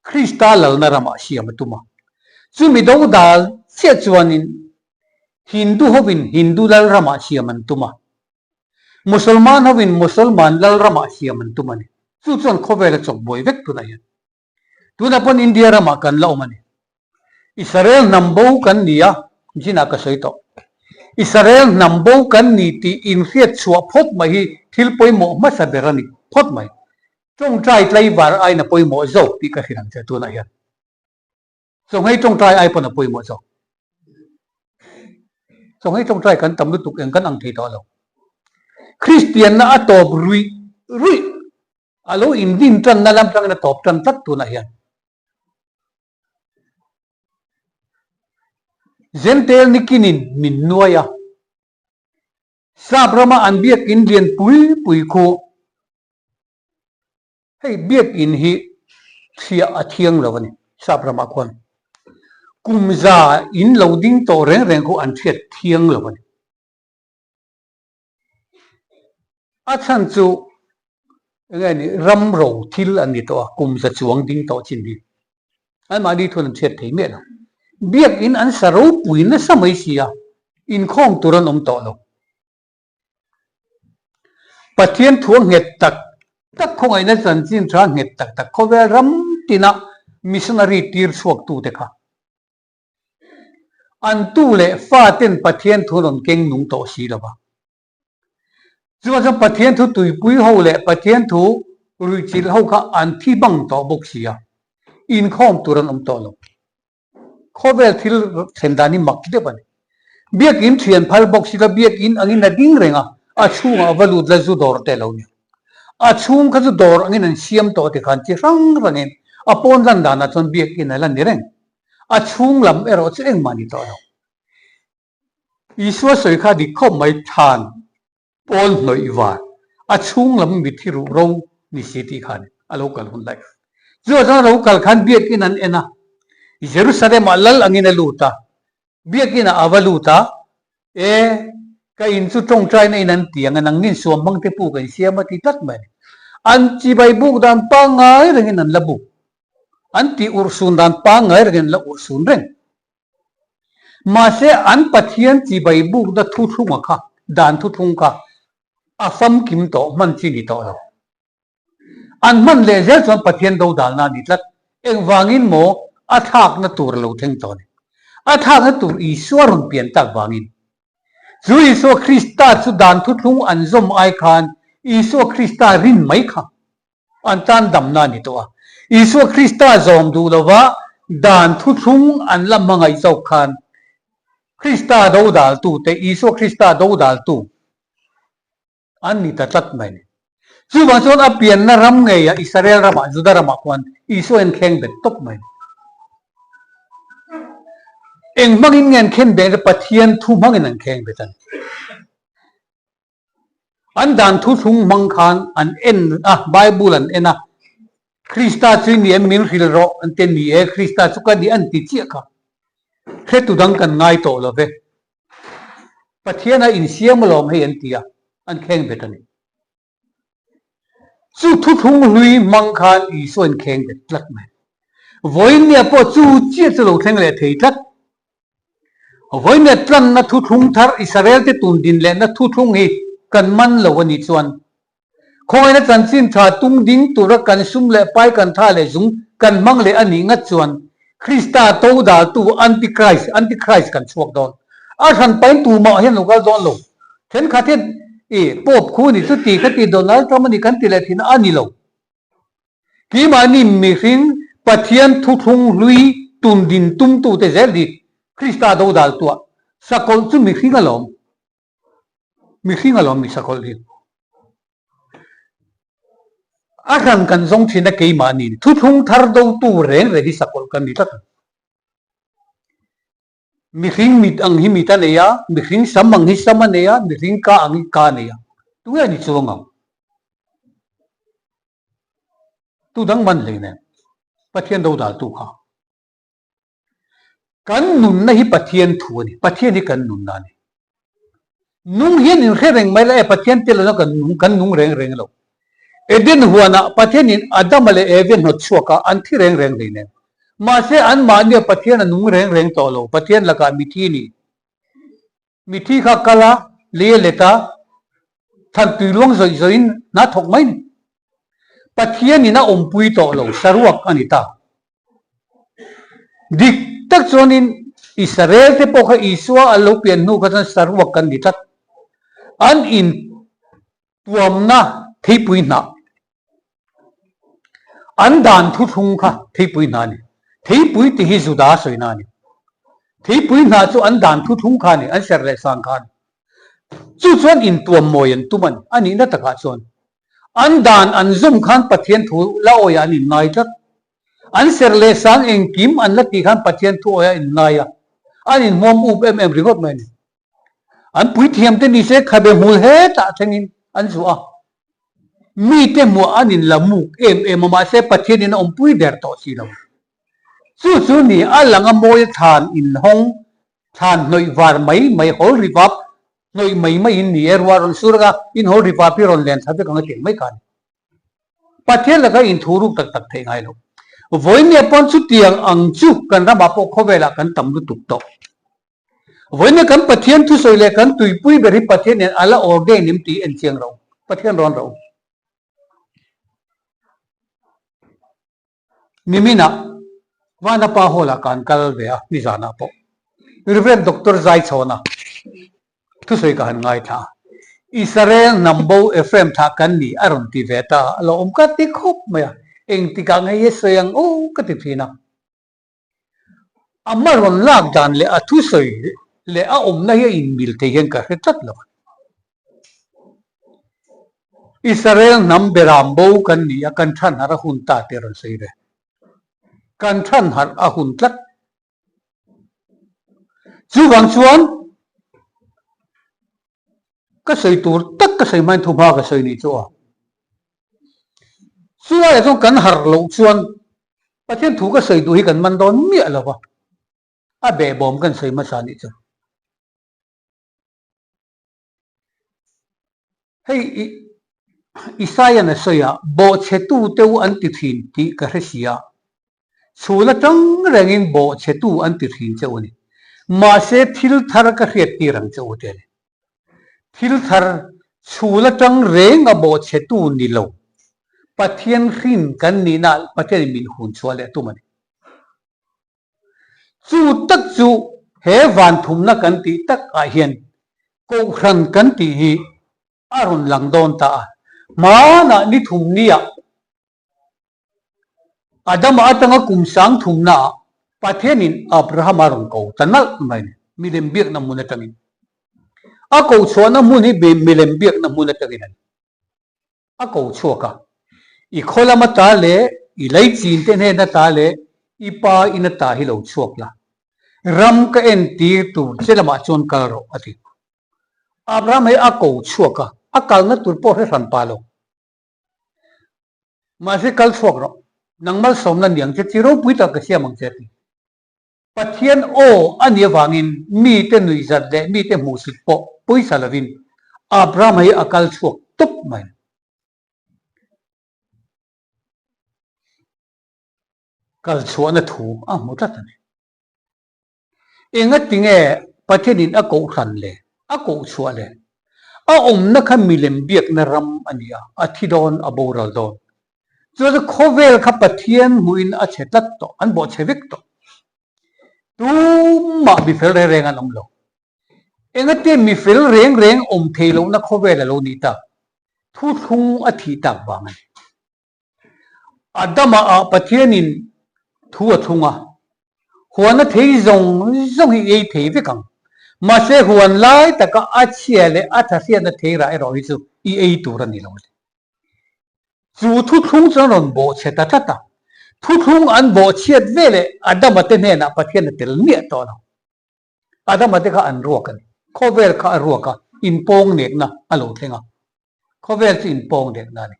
Krista lalna ramah siam a tum a. Chumi dodal chiah chuanin Hindu hovin Hindu lal ramah siam an tum a, Musalman hovin Musalman lal ramah siam an tum a ni. Chu chuan khawvel a chawk buai vek tunah hian. Tunah pawn India ramah kan la awm a ni. Israel hnam bo kan ni a, zinah ka sawi tawh. Israel hnam bo kan ni tih inhriat chhuah phawt mai hi thil pawimawh hmasa ber a ni phawt mai. Tawngtai tlaivar aiin a pawimawh zawk tih ka hrilh ang che tunah hian. Chawnghei tawngtai ai pawn a pawimawh zawk. Chawnghei tawngtai kan tam lutuk eng kan ang thei tawh lo. Kristianna a tawp ruih ruih a lo indin tanna lam tangin a tawp tan tlat tunah hian. Jentail nikinin min nuai a. Sap rama an biakin lian pui pui khu Hei biakinn hi chhiah a thiang lo a ni, Sap ramah khuan kum za in lo ding tawh reng reng khu an hriat thiang lo a ni. A chhan chu enge ni ram ro thil an ni tawh a, kum za chuang ding tawh chin hi anmahni thuan an hriat thei miah lo. Biakinn an sa ropui nasa mai si a, inkhawm tur an awm tawh lo. Pathian thu a nghet tak tak khawngaihna chanchin tha nghet tak tak khawvel ram tina missionary tir chhuaktute kha an tu leh faten Pathian thu rawn keng nung tawh si lo va. Chuvang chuan Pathian thu tuipui ho leh Pathian thu ruihchilh ho kha an thi bang tawh bawk si a, inkhawm tur an awm tawh lo. Khawvel thil thlen dan hi mak deuh a ni. Biakinn thian phal bawk sila biakinn angin a ding reng a, a chhungah va lut la zu dawr te lo ni. A chhung kha chu dawr angin an siam tawh tikhan chi hrang hrangin a pawn lan danah chuan biakinn a la ni reng. A chhung lam erawh chu engmah ni tawh lo. Isua sawi kha dik khawp mai thlan pawn hnawih var a chhung lam mithi ruh ro ni si tih khan a lo kal hun lai. Chu ah chuan a lo kal khan biakinn an en a, Jerusalem ah lal angin a lut a, Biakinn ah a va lut a, E, ka in chu tawngtaina in an ti ang a, nangnin suam hmang te puk an siam a ti tlat mai a ni. An chibai buk dan pangngai rengin an la buk. An tih urhsun dan pangngai rengin an la urhsun reng. Mahse, an Pathian chibai bukna thuthlunga kha, dan thuthlung kha a famkim tawh, hman chi ni tawh lo. An hman leh zel chuan Pathian dodalna a ni tlat. Engvangin maw a thlakna tur a lo thleng tawh a ni. A thlakna tur Isua rawn pian tak vangin. Chu Isua Krista chu dan thuthlung an zawm ai khan Isua Krista rin mai kha an tan damna a ni tawh a. Isua Krista zawm duh lova dan thuthlung an la hmangaih zawk khan Krista dodaltute, Isua Krista dodaltu, An ni ta tlat mai. Chuvang chuan a pianna ram ngeia Israel ramah, Juda ramah khuan Isua in thleng bet tawp mai. Eng hmangin nge an khen bet a? Pathian thu hmangin an kheng bet a ni. An dan thu thlung hmang khan an en a, Bible an en a, Krista chu i ni em min hrilh rawh an ti a, ni e, Krista chu ka ni an ti chiah kha. Hretu dang kan ngai tawh lo ve. Pathian a insiam alawm hei an ti a, an kheng bet a ni. Chu thuthlung hlui hmang khan Isua in kheng bet tlat mai. Vawinia pawh chu chiah chu lo thleng leh thei tlat. Vawinia tlanna thuthlung thar Israel te tun din lehna thuthlung hi kan man lo a nih chuan Khawngaihna chanchin tha tung ding tura kan sum leh pai kan tha leh zung kan hmang leh a nih ngat chuan Krista to daltu Antichrist, Antichrist, kan chhuak dawn. A hran pain tumah hian lo kal dawn lo. Thenkhat hian i Pope khu ni chuti kha ti Donald Trump a ni kan ti leh thin a ni lo. Keimahni mihring Pathian thuthlung hlui tun din tumtute zel hi Krista do daltuah sakawlh chu mihring alawm. Mihring alawm mi sakawlh hi. A hran kan zawng thin a keimahni thuthlung thar dotu reng reng hi sakawlh kan ni tlat ang. Mihring mit ang hi mit a nei a, mihring sam ang hi sam a nei a, mihring ka ang hi ka a nei a. Tunge a ni chuang ang? Tu dang man hlei nen Pathian dodaltu kha. Kan nunna hi Pathian thu a ni, Pathian hi kan nunna a ni. Nung hian in hre reng mai la e, Pathian tel lo kan nung, kan nung reng reng lo. Eden huanah Pathianin Adama leh Evi a hnawt chhuak a, an thi reng reng hleinem. Mahse anmahnia Pathian a nung reng reng tawh lo, Pathian lakah mithi ni. Mithi kha kal a, lei a let a, thlan tui luang zawih zawihin hna thawk mai ni. Pathianin a awmpui tawh lo, saruak a ni ta. Dik tak chuanin Israel te pawh kha Isua a lo pian hnu kha chuan saruak kan ni tlat. An in Tuamna theipui hnah. An dan thuthlung kha theipui hnah a ni. Theipui tih hi Juda sawina a ni. Theipui hnah chu an dan thuthlung kha a ni, an serh leh sang kha a ni. Chu chuan intuam mawi an tum a ni. A nihna takah chuan an dan an zawm khan Pathian thu la awiah an inngai tlat. An serh leh sang engkim an la tih khan Pathian thu awiah an inngai a, an inhmuam up em em ringawt mai a ni. An puithiam te nise khabe hmul hetah thlengin an zuah a, mite hmuah an inla muk em em a, mahse Pathianin a awmpui der tawh si lo. Chu chu ni a lang a mawi a thlan inhawng, thlan hnawih var mai mai, hawl ri vap hnawih mai maiin ni e, ruah rawn sur anga in hawl ri vap hi rawn len thla vek ang a tih ang mai kha a ni. Pathian laka inthu ruk tak tak theih ngai lo. Vawinia pawn chutiang ang chu kan ramah pawh khawvelah kan tam lutuk tawh. Vawiina kan Pathian thusawi leh kan tuipui ber hi Pathian nen a la ordain em tih en chiang ro. Pathian rawn ro. Niminah Vanapa Hall-ah kan kal ve a, nizanah pawh. Rev. Doctor Zaichhawna thusawi ka han ngaithla a. Israel hnam bo Ephraim thlah kan ni a rawn ti ve ta a, a lo awm ka ti khawp mai a. Engtikah nge i sawi ang aw ka ti thin a. A hma rawn lak dan leh a thusawi leh a awmna hi a inmil thei hian ka hre tlat lo a ni. Israel hnam beram bo kan ni a, kan than harh a hun ta tih a rawn sawi ve. Kan than harh a hun tlat. Chuvang chuan ka sawi tur tak ka sawi hmain thuhma ka sawi nih chu a. Chulaiah chuan kan harh loh chuan Pathian thu ka sawi duh hi kan man dawn miah lo va, a behbawm kan sawi hmasa nih chu. Hei Isaiah-n a sawi a, Bawhchhetu te u an ti thin tih ka hre si a, chhun atang rengin bawhchhetu an ti thin che u a ni. Mahse thil thar ka hriat tir ang che u te a ni. Thil thar chhun atang reng a bawhchhetu ni lo, Pathian hrin kan nihna Pathianin min hun chhuah leh tum a ni. Chu tak chu he van thumna kan tih tak ah hian Kohhran kan tih hi a rawn lang dawn ta a. Hmanah ni thum niah Adama atanga kum sang thumna ah Pathianin Abraham a rawn ko ta nalh mai a ni, milem biakna hmun atangin. A ko chhuahna hmun hi milem biakna hmun atangin a ni. A ko chhuak a, I khaw lama ta leh i lei chin te hnen ata leh i pa in ata hi lo chhuak la, ram ka entir tur che lamah chuan kal rawh, a ti. Abraham hi a ko chhuak a, a kalna tur pawh hre hran pa lo. Mahse kal chhuak rawh, nang malsawmna niang che chi ropui tak ka siam ang che, a ti. Pathian aw a nih avangin mite nuihzat leh mite hmuhsit pawh pawisa lovin Abraham hi a kal chhuak tawp mai. Kal chhuahna thu a hmu tlat a ni. Engatinge Pathianin a kohhran le a kohchhuah le? A awmna kha milem biakna ram a ni a, a thi dawn, a boral dawn. Chuan khawvel kha Pathian hmuhin a chhe tlat tawh, an bawh chhe vek tawh. Tumah mifel reng reng an awm lo. Engate mifel reng reng awm thei lohna khawvel a lo nih tak? Thuthlung a thih tak vang a ni. Adama ah Pathianin thu a thlung a, huan a thei zawng zawng hi ei thei vek ang. Mahse huan lai taka a chhia leh a tha hriatna thei rah erawh hi chu i ei tur a ni lo. Chu thuthlung chu an rawn bawhchhe ta tlat a, thuthlung an bawhchhiat veleh Adama te hnenah Pathian a tel miah tawh lo. Adama te kha an ruak a ni. Khawvel kha a ruak a, inpawng nekna a lo thleng a. Khawvel chu inpawng nekna a ni.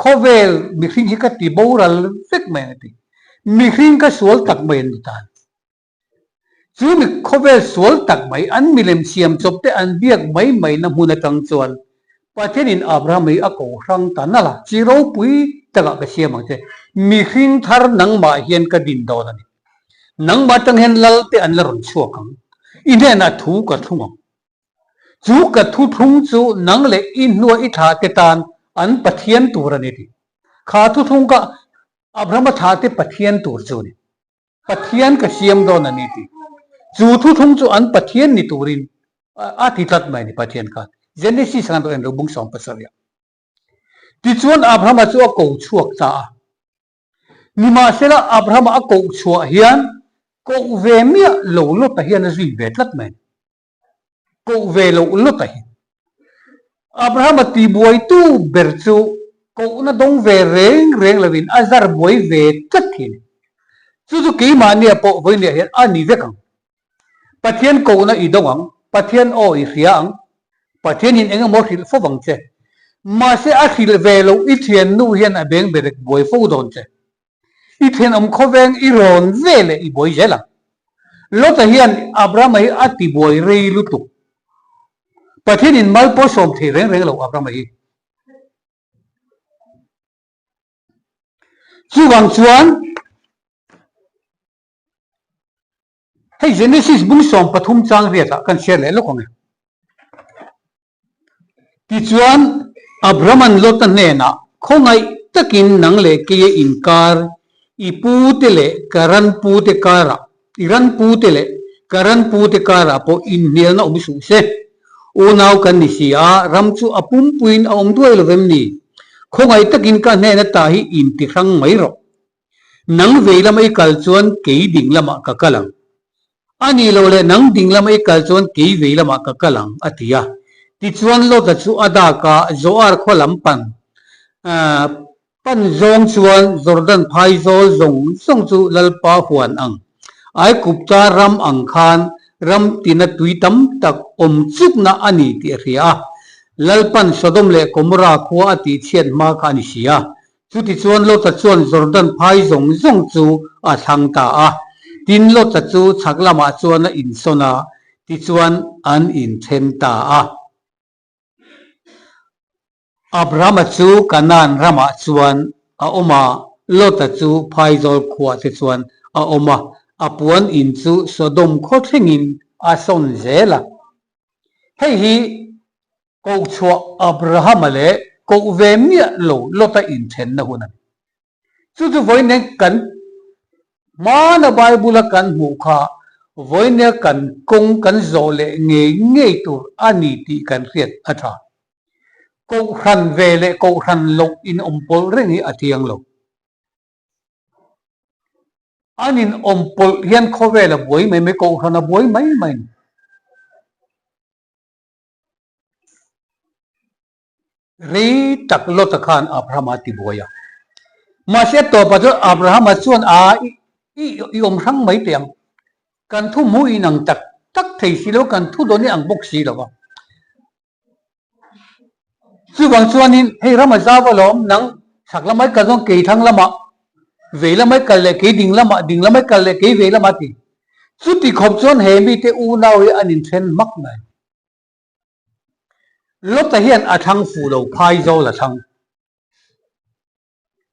Khawvel mihring hi ka ti boral vek mai ang a ti. Mihring ka sual tak mai an ni ta a ni. Chu mi khawvel sual tak mai, an milem siam chawp te an biak mai mai na hmun atang chuan Pathianin Abraham hi a ko hrang ta nalh a, chi ropui takah ka siam ang che, mihring thar nangmah hian ka din dawn a ni. Nangmah atang hian lal te an la rawn chhuak ang, i hnenah thu ka thlung ang. Chu ka thu thlung chu nang leh i hnua i thlah te tan an Pathian tur a ni ti. Kha thu thlung kha Abraham-a thlah te Pathian tur chu a ni. Pathian ka siam dawn a ni tih. Chu thuthlung chu an Pathian ni turin a ti tlat mai a ni Pathian khan. Genesis khan rawh en ro bung 17 ah. Tichuan Abrahama chu a ko chhuak ta a. Nimahsela Abrahama a koh chhuah hian koh ve miah lo lawta hian a zui ve tlat mai a ni. Koh ve loh lawt a hi. Abrahama tihbuaitu ber chu kohna dawng ve reng reng loin a zar buai ve tlat hi a ni. Chu chu keimahnia pawh vawinia hian a ni vek ang. Pathian kohna i dawng ang, Pathian aw i hria ang, Pathianin eng emaw hrilh fo vang che. Mahse a hrilh ve loh i thiannu hian a beng berek buai fo dawn che. I thenawm khawveng i rawn ve leh i buai zel ang. Lota hian Abrahama hi a ti buai rei lutuk. Pathianin mal pawh sawm thei reng reng lo Abrahama hi. Chuvang chuan hei Genesis bung 13 chang riatah kan share leh lawk ang e. Tichuan, Abrahama'n Lota hnenah, Khawngaih takin nang leh keia inkar, i pute leh ka ranpute karah, i ranpute leh ka ranpute karah pawh inhnialna awm suh se. Unau kan ni si a, ram chu a pumpuiin a awm duai lo vem ni? Khawngaih takin ka hnena ta hi intihrang mai rawh. Nang vei lama i kal chuan kei ding lamah ka kal ang. A nih loh leh nang ding lama i kal chuan kei vei lamah ka kal ang, a ti a. Tichuan Lota chu a dak a, Zoar khaw lam pan. Pan zawng chuan Jordan phaizawl zawng zawng chu Lalpa huan ang. Aigupta ram ang khan ram tina tui tam tak awm chukna a ni tih a hria a. Lalpan Sodom leh Gomorra khua a tihchhiat hma kha a ni si a. Chutichuan Lota chuan Jordan phai zawng zawng chu a thlang ta a. Tin, Lota chu chhak lamah chuan a insawn a, tichuan an inthen ta a. Abrahama chu Kanaan ramah chuan a awm a, Lota chu phaizawl khuah te chuan a awm a, a puan in chu Sodom khaw thlengin a sawn zel a. Hei hi kohchhuah Abrahama leh koh ve miah lo Lota inthenna hun a ni. Chu chu vawiin kan hmana Bible-a kan hmuh kha vawiin kan kawng kan zawh leh ngei ngei tur a ni tih kan hriat a tha. Kohhran ve leh kohhran loh inawm pawlh reng hi a thiang lo. An inawm pawlh hian khawvel a buai mai mai, kohhran a buai mai mai a ni. Rei tak Lota khan Abrahama a tibuai a. Mahse a tawpah chuan Abrahama chuan a i i awm hrang mai teh ang. Kan thu hmuh inang tak tak thei si lo, kan thu dawn i ang bawk si lo va. Chuvang chuanin hei ram a zau alawm, nang chhak lamah i kal chuan kei thlang lamah, vei lamah i kal leh kei ding lamah, ding lamah i kal leh kei vei lamah a ti. Chuti khawp chuan he mite unau hi an inthen hmak mai. Lota hian a thlang fuh lo, Phaizawl a thlang.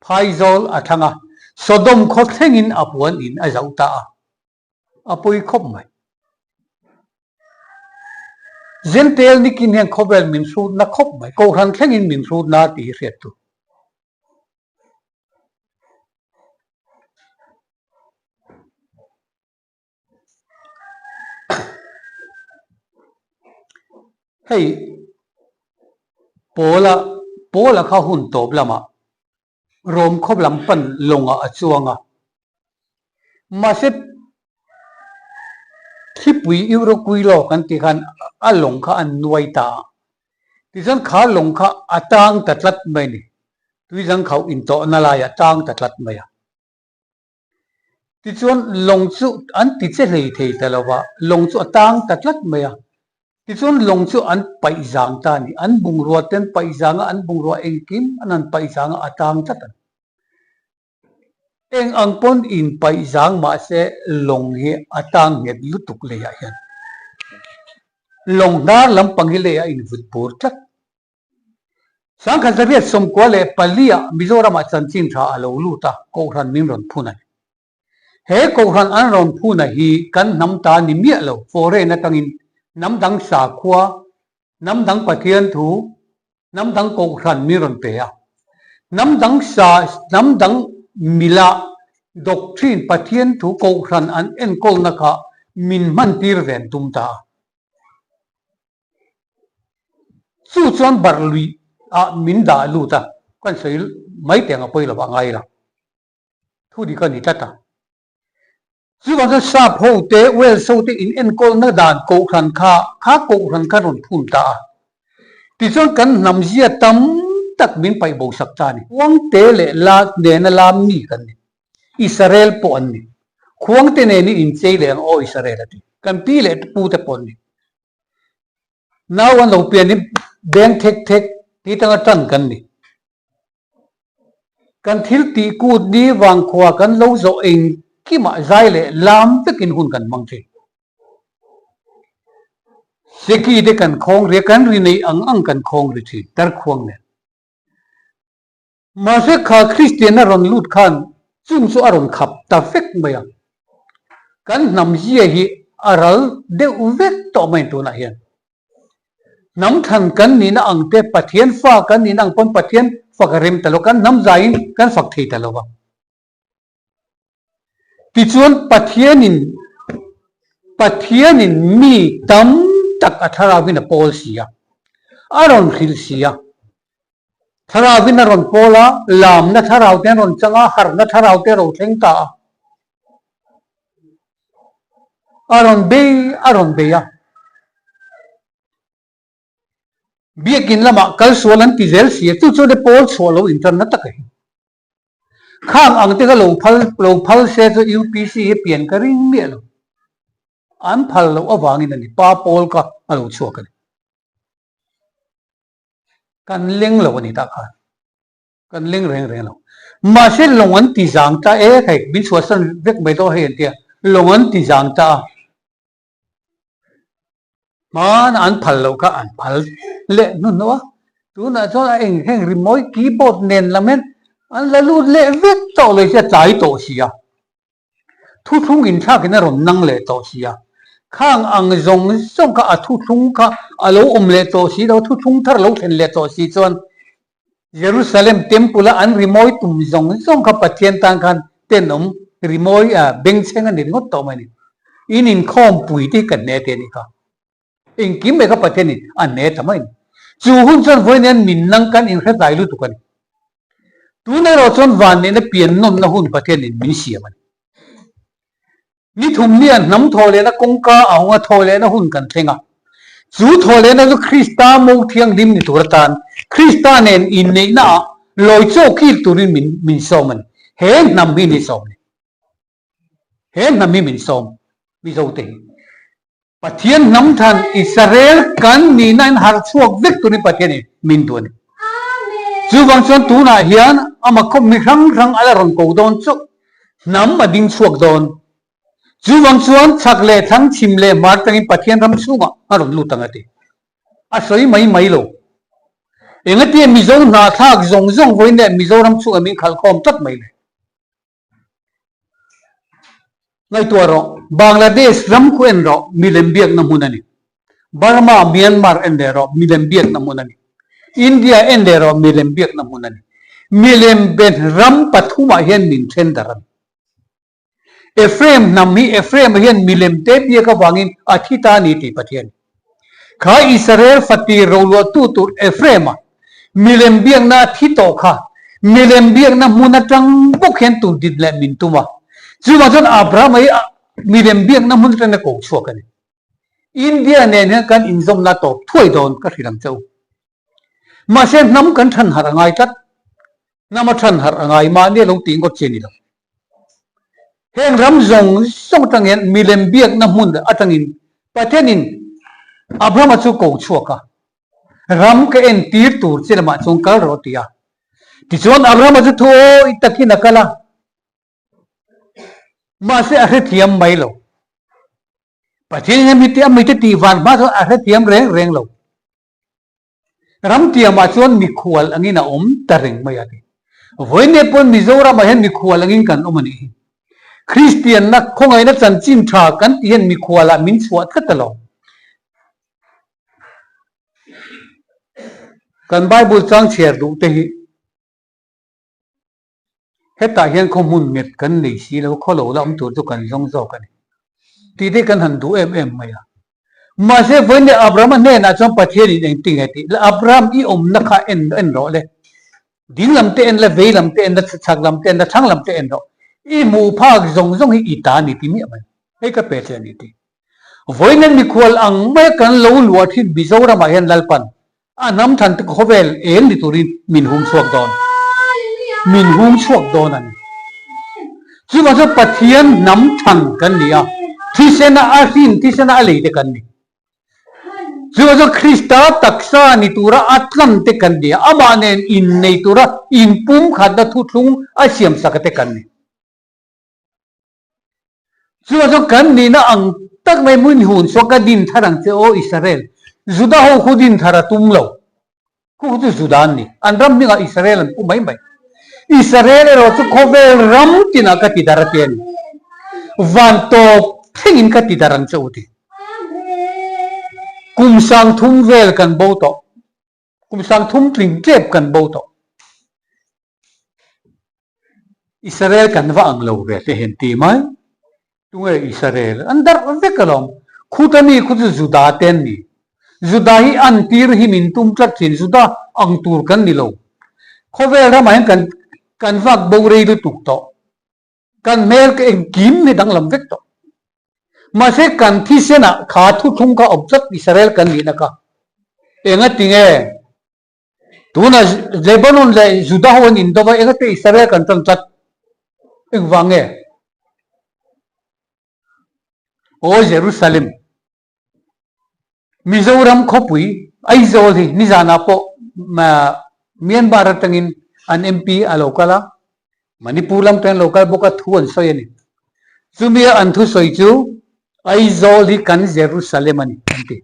Phaizawl a thlang a, Sodom khaw thlengin a puan in a zoh ta a, a pawi khawp mai. Zentail nikin hian khawvel min hrutna khawp mai, Kohhran thlengin min hrutna tih hi hriat tur. Hei Paula Paula kha hun tawp lamah Rom khawp lam pan lawngah a chuang a. Mahse thlipui Euroquilo kan tih khan a lawng kha an nuai ta a. Tichuan kha lawng kha a tang ta tlat mai a ni. Tuizangkhauh intawhna laiah a tang ta tlat mai a. Tichuan lawng chu an ti che hlei thei ta lo va, lawng chu a tang ta tlat mai a. Tichuan lawng chu an paih zang ta a ni. An bungrua te an paih zang a, an bungrua engkim an han paih zang a, a tang tlat a ni. Eng ang pawn in paih zang mahse lawng hi a tang nghet lutuk leiah hian. Lawng hnar lampang hi leiah a invut bur tlat. Sangkhat zariat 94 ah Mizoramah chanchin tha a lo lut a, Kohhran min rawn phun a ni. He Kohhran an rawn phun a hi kan hnam ta ni miah lo, foreign atangin hnam dang sakhua, hnam dang Pathian thu, hnam dang Kohhran min rawn pe a. Hnam dang sa, hnam dang mila doctrine Pathian thu Kohhran an enkawlna kha min hmantir ve an tum ta a. Chu chuan barh lui ah min dah lut a, kan sawi mai teh ang a pawi lo vah ngai la, thu dik a ni tlat a. Chuvang chuan sap ho te, Wales ho te in enkawlna dan kohhran kha, kha kohhran kha rawn phun ta a. Tichuan kan hnam zia tam tak min paih bo sak ta a ni. Khuangte leh la nena lam mi kan ni. Israel pawh an ni. Khuangte nen i inchei leh ang aw Israel a ti. Kan pi leh pu te pawh an ni. Nau an lo pian hi beng thek thek ti tanga tan kan ni. Kan thil tih kut ni vangkhua kan lo zawh engkimah zai leh lam vekin hun kan hmang thin. Seki te kan khawng ri a, kan ri nei ang ang kan khawng ri thin, tarkhuang nen. Mahse kha Kristian a rawn lut khan chung chu a rawn khap ta vek mai a, kan hnam zia hi a ral deuh vek tawh mai tunah hian. Hnam thlan kan nihna ang te, Pathian fa kan nihna ang pawn Pathian fak a rem ta lo, kan hnam zaiin kan fak thei ta lo va. Tichuan Pathianin Pathianin mi tam tak a thlarauin a pawl si a, a rawn hrilh si a. Thlarauin a rawn pawl a, lamna thlarau te an rawn chang a, harhna thlarau te a rawn thleng ta a. A rawn bei a rawn bei a. Biakin lamah kal sual an ti zel si a, chu chuan e pawl chhuah lo inṭanna tak a hi. Khang ang te kha lo phal lo phal se chu UPC hi pian ka ring miah lo. An phal loh avangin a ni, pa pawl kha a lo chhuak a ni. Kan leng lo a ni tah khan. Kan leng reng reng lo. Mahse lawng an ti zang ta e hei, min chhuahsan vek mai dawn hei an tia, lawng an ti zang ta a. Hmana an phal loh kha an phal leh hnuhnawh a, tunah chuan a eng heng rimawi keyboard nen lam hian an la lut leh vek tawh lo hi a tlai tawh si a, thuthlung inthlakin a rawn nang leh tawh si a, khang ang zawng zawng kha a thuthlung kha a lo awm leh tawh si lo, thuthlung thar lo thlen leh tawh si chuan Jerusalem Temple a an rimawi tum zawng zawng kha Pathian tan khan tenawm rimawi bengchheng a ni ringawt tawh mai a ni. In inkhawmpui te hi ka hne te a nih kha. Engkim mai kha Pathian in a hne ta mai a ni. Chu hun chuan vawiin hian min nang kan inhre tlai lutuk a ni. Tun erawh chuan vanneihna pian nawnna hun Pathian in min siam a ni. Ni thum nia hnam thawhlehna kawngka a hawng a, thawhlehna hun kan thleng a. Chu thawhlehna chu Krista mo thianghlim ni tur atan Krista nen inneihna ah lawi chaw kil turin min min sawm a ni. He hnam hi ni sawm ni. He hnam hi min sawm Mizote hi. Pathian hnam than Israel kan nihna in harh chhuak vek turin Pathian in min duh a ni. Chuvang chuan tunah hian ama khawp mi hrang hrang a la rawn ko dawn chauh, hnam a ding chhuak dawn. Chuvang chuan chhak leh thlang, chhim leh hmar tangin Pathian ram chhungah a rawn lut ang a ti. A sawi mai mai lo. Engatia Mizo hnahthlak zawng zawng vawiin leh Mizoram chhungah min khalhkhawm tlat mai le. Ngaihtuah rawh, Bangladesh ram khu en rawh, milem biakna hmun a ni. Burma, Myanmar en leh rawh, milem biakna hmun a ni. India en leh rawh, milem biakna hmun a ni. Milem ben ram pathumah hian min then darh a ni. Ephraim hnam hi Ephraim-a hian milem te biak avangin a thi ta a ni tih Pathian. Kha Israel fatir roluahtu tur Ephraim-a milem biakna a thi tawh kha milem biakna hmun atang bawk hian tun din leh min tum a. Chuvang chuan Abraham-a hi milem biakna hmun atangin a ko chhuak a ni. India nen hian kan inzawmna tawp thuai dawn ka hrilh ang che u. Mahse hnam kan than harh a ngai tlat. Hnam a than harh a ngai mahni a lo tih ngawt chi a ni lo. Heng ram zawng zawng atang hian milem biakna hmun atangin Pathianin Abrahama chu ko chhuak a, ram ka entir tur che lamah chuan kal rawh a ti a. Tichuan Abrahama chu thuawi takin a kal a, mahse a hrethiam mai lo. Pathianin a mite a mite tih van hma chuan a hrethiam reng reng lo. Ramtiamah chuan mikhual angin a awm ta reng mai a ti. Vawiin pawn Mizoramah hian mikhual angin kan awm a nih hi. Kristianna khawngaihna chanchin tha kan tih hian mikhualah min chhuah tlat a lo. Kan Bible chang chhiar duh te hi Hetah hian khaw hmun nghet kan nei si lo, khaw lo la awm tur chu kan zawng zawk a ni. Tih te kan han duh em em mai a. Mahse, vawiin leh Abrahama hnenah chuan Pathianin engtin nge tih le, Abraham i awmna kha en en rawh le. Ding lam te en la, vei lam te en la, chhak lam te en la, thlang lam te en rawh. I hmuh phak zawng zawng hi i ta a ni ti miah mai. Hei ka pe che a ni ti. Vawiin an mikhual ang maia kan lo luah thin Mizoramah hian Lalpan A hnam than te khawvel eng ni turin min hung chhuak dawn. Min hung chhuak dawn a ni. Chuvang chuan Pathian hnam than kan ni a, thisena a hrin, thisena a lei te kan ni. Chuvang chuan Krista taksa ni tura a tlan te kan ni a, amah nen innei tura inpumkhatna thuthlung a siamsaka te kan ni. Chuvang chuan kan nihna ang tak mai hmun hun chuan ka din thar ang che aw Israel. Juda ho khu din thar a tum lo. Khu khu chu Juda an ni. An ram hmingah Israel an pu mai mai. Israel erawh chu khawvel ram tinah ka ti dar a ti a ni. Van tawp thlengin ka ti dar ang che u ti. Kum sangthum vel kan bo tawh. Kum sangthum tling tlep kan bo tawh. Israel kan va ang lo ve te hian ti mai. Tunge Israel? An darh vek alawm. Khuta mi khu chu Juda te an ni. Juda hi an tir hi min tum tlat thin. Juda ang tur kan ni lo. Khawvel ramah hian kan kan vak bo rei lutuk tawh. Kan hmel ka engkim hi danglam vek tawh. Mahse kan thisenah kha thuthlung kha awm tlat Israel kan nihna kha. Engatinge tuna Lebanon leh Juda ho an indo va, engate Israel kan tan tlat? Engvang nge? Aw Jerusalem, Mizoram khawpui Aizawl hi nizanah pawh Myanmar atangin an MP a lo kal a, Manipur lam te an lo kal bawk a, thu an sawi a ni. Chumia an thusawi chu Aizawl hi kan Jerusalem a ni an ti.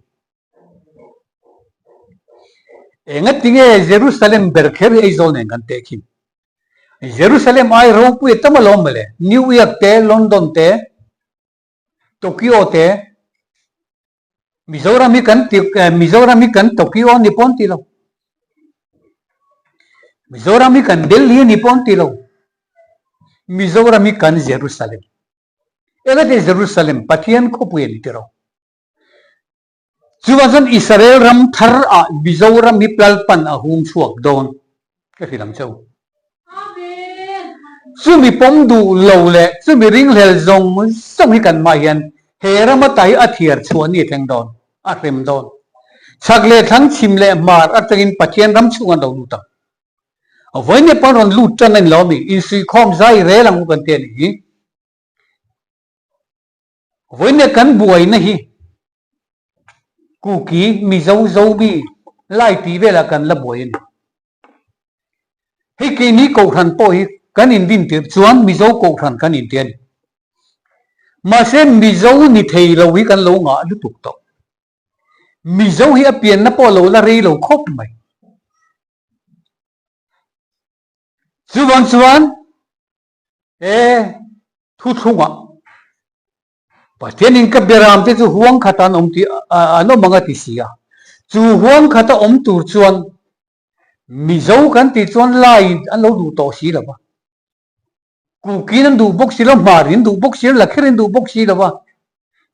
Engatinge Jerusalem ber kher hi Aizawl nen kan tehkhin? Jerusalem ai ropui a tam alawm mawle, New York te, London te, Tokyo te, Mizoram hi kan ti Mizoram hi kan Tokyo ni pawh an ti lo. Mizoram hi kan Delhi a ni pawh an ti lo. Mizoram hi kan Jerusalem. Engati Jerusalem Pathian khawpui a ni tiraw? Chuvang chuan Israel ram thar ah Mizoram hi Plalpan a hung chhuak dawn ka hrilh ang che u. Chumi pawm duh lo leh chumi ringhlel zawng zawng hi kan hmah hian he ram ata hi a thiar chhuah ni a thleng dawn, a hrem dawn. Chhak leh thlang chhim leh hmar atangin Pathian ram chhung an lo lut ang. Vawiin pawn rawn lut tan a ni lo a mi, insuihkhawm zai rel ang u kan ti a nih hi. Vawiin kan buaina hi Kuki, Mizo, Zomi, Lai tih velah kan la buai a ni. Hei keini Kohhran pawh hi kan indin tirh chuan Mizo Kohhran kan inti a ni. Mahse Mizo ni thei lo hi kan lo ngah lutuk tawh. Mizo hi a pianna pawh lo la rei lo khawp mai. Chuvang chuan He thuthlungah Pathianin ka beramte chu huang khata an awm tih an awm ang a ti si a. Chu huang khata awm tur chuan Mizo kan tih chuan laiin an lo duh tawh si lo va. Kukin an duh bawk si lo, Hmarin duh bawk si lo, Lakhirin duh bawk si lo va,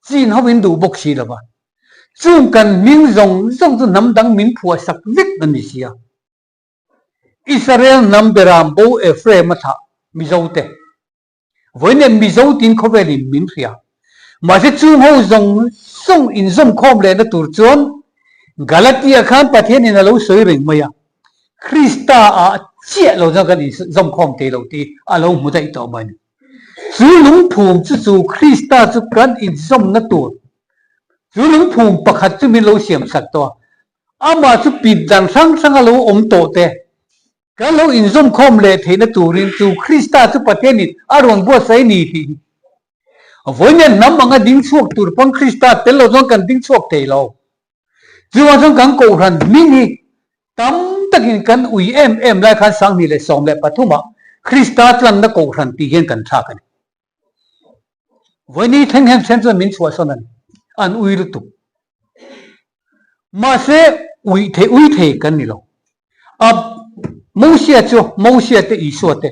Chin hoin duh bawk si lo va. Chung kan hming zawng zawng chu hnam dang min phuahsak vek a ni si a. Israel hnam beram bo Ephraim a thlah Mizo te. Vawiin Mizo tin khawvel in min hria. Mahse chung ho zawng zawng inzawmkhawm lehna tur chuan Galatia khan Pathian in a lo sawi reng mai a, Krista ah chiah lo chuan kan inzawmkhawm thei lo tih a lo hmu daih tawh mai a ni. Chu lungphum chu chu Krista chu kan inzawmna tur chu lungphum pakhat chu min lo siamsak tawh a, Amah chu pit dan hrang hrang a lo awm tawh te, kan lo inzawmkhawm leh theihna turin chu Krista chu Pathianin a rawn buatsaih a ni tih hi. Vawiin hnam anga ding chhuak tur pawn Krista tel lo chuan kan ding chhuak thei lo. Chuvang chuan kan Kohhran hming hi tam takin kan ui em em lai khan 2013 ah Krista tlanna Kohhran tih hian kan thlak a ni. Vawiin thleng hian then chuan min chhuahsawn a ni, an ui lutuk. Mahse ui thei ui thei kan ni lo. A Mosia chu Mosia te Isua te.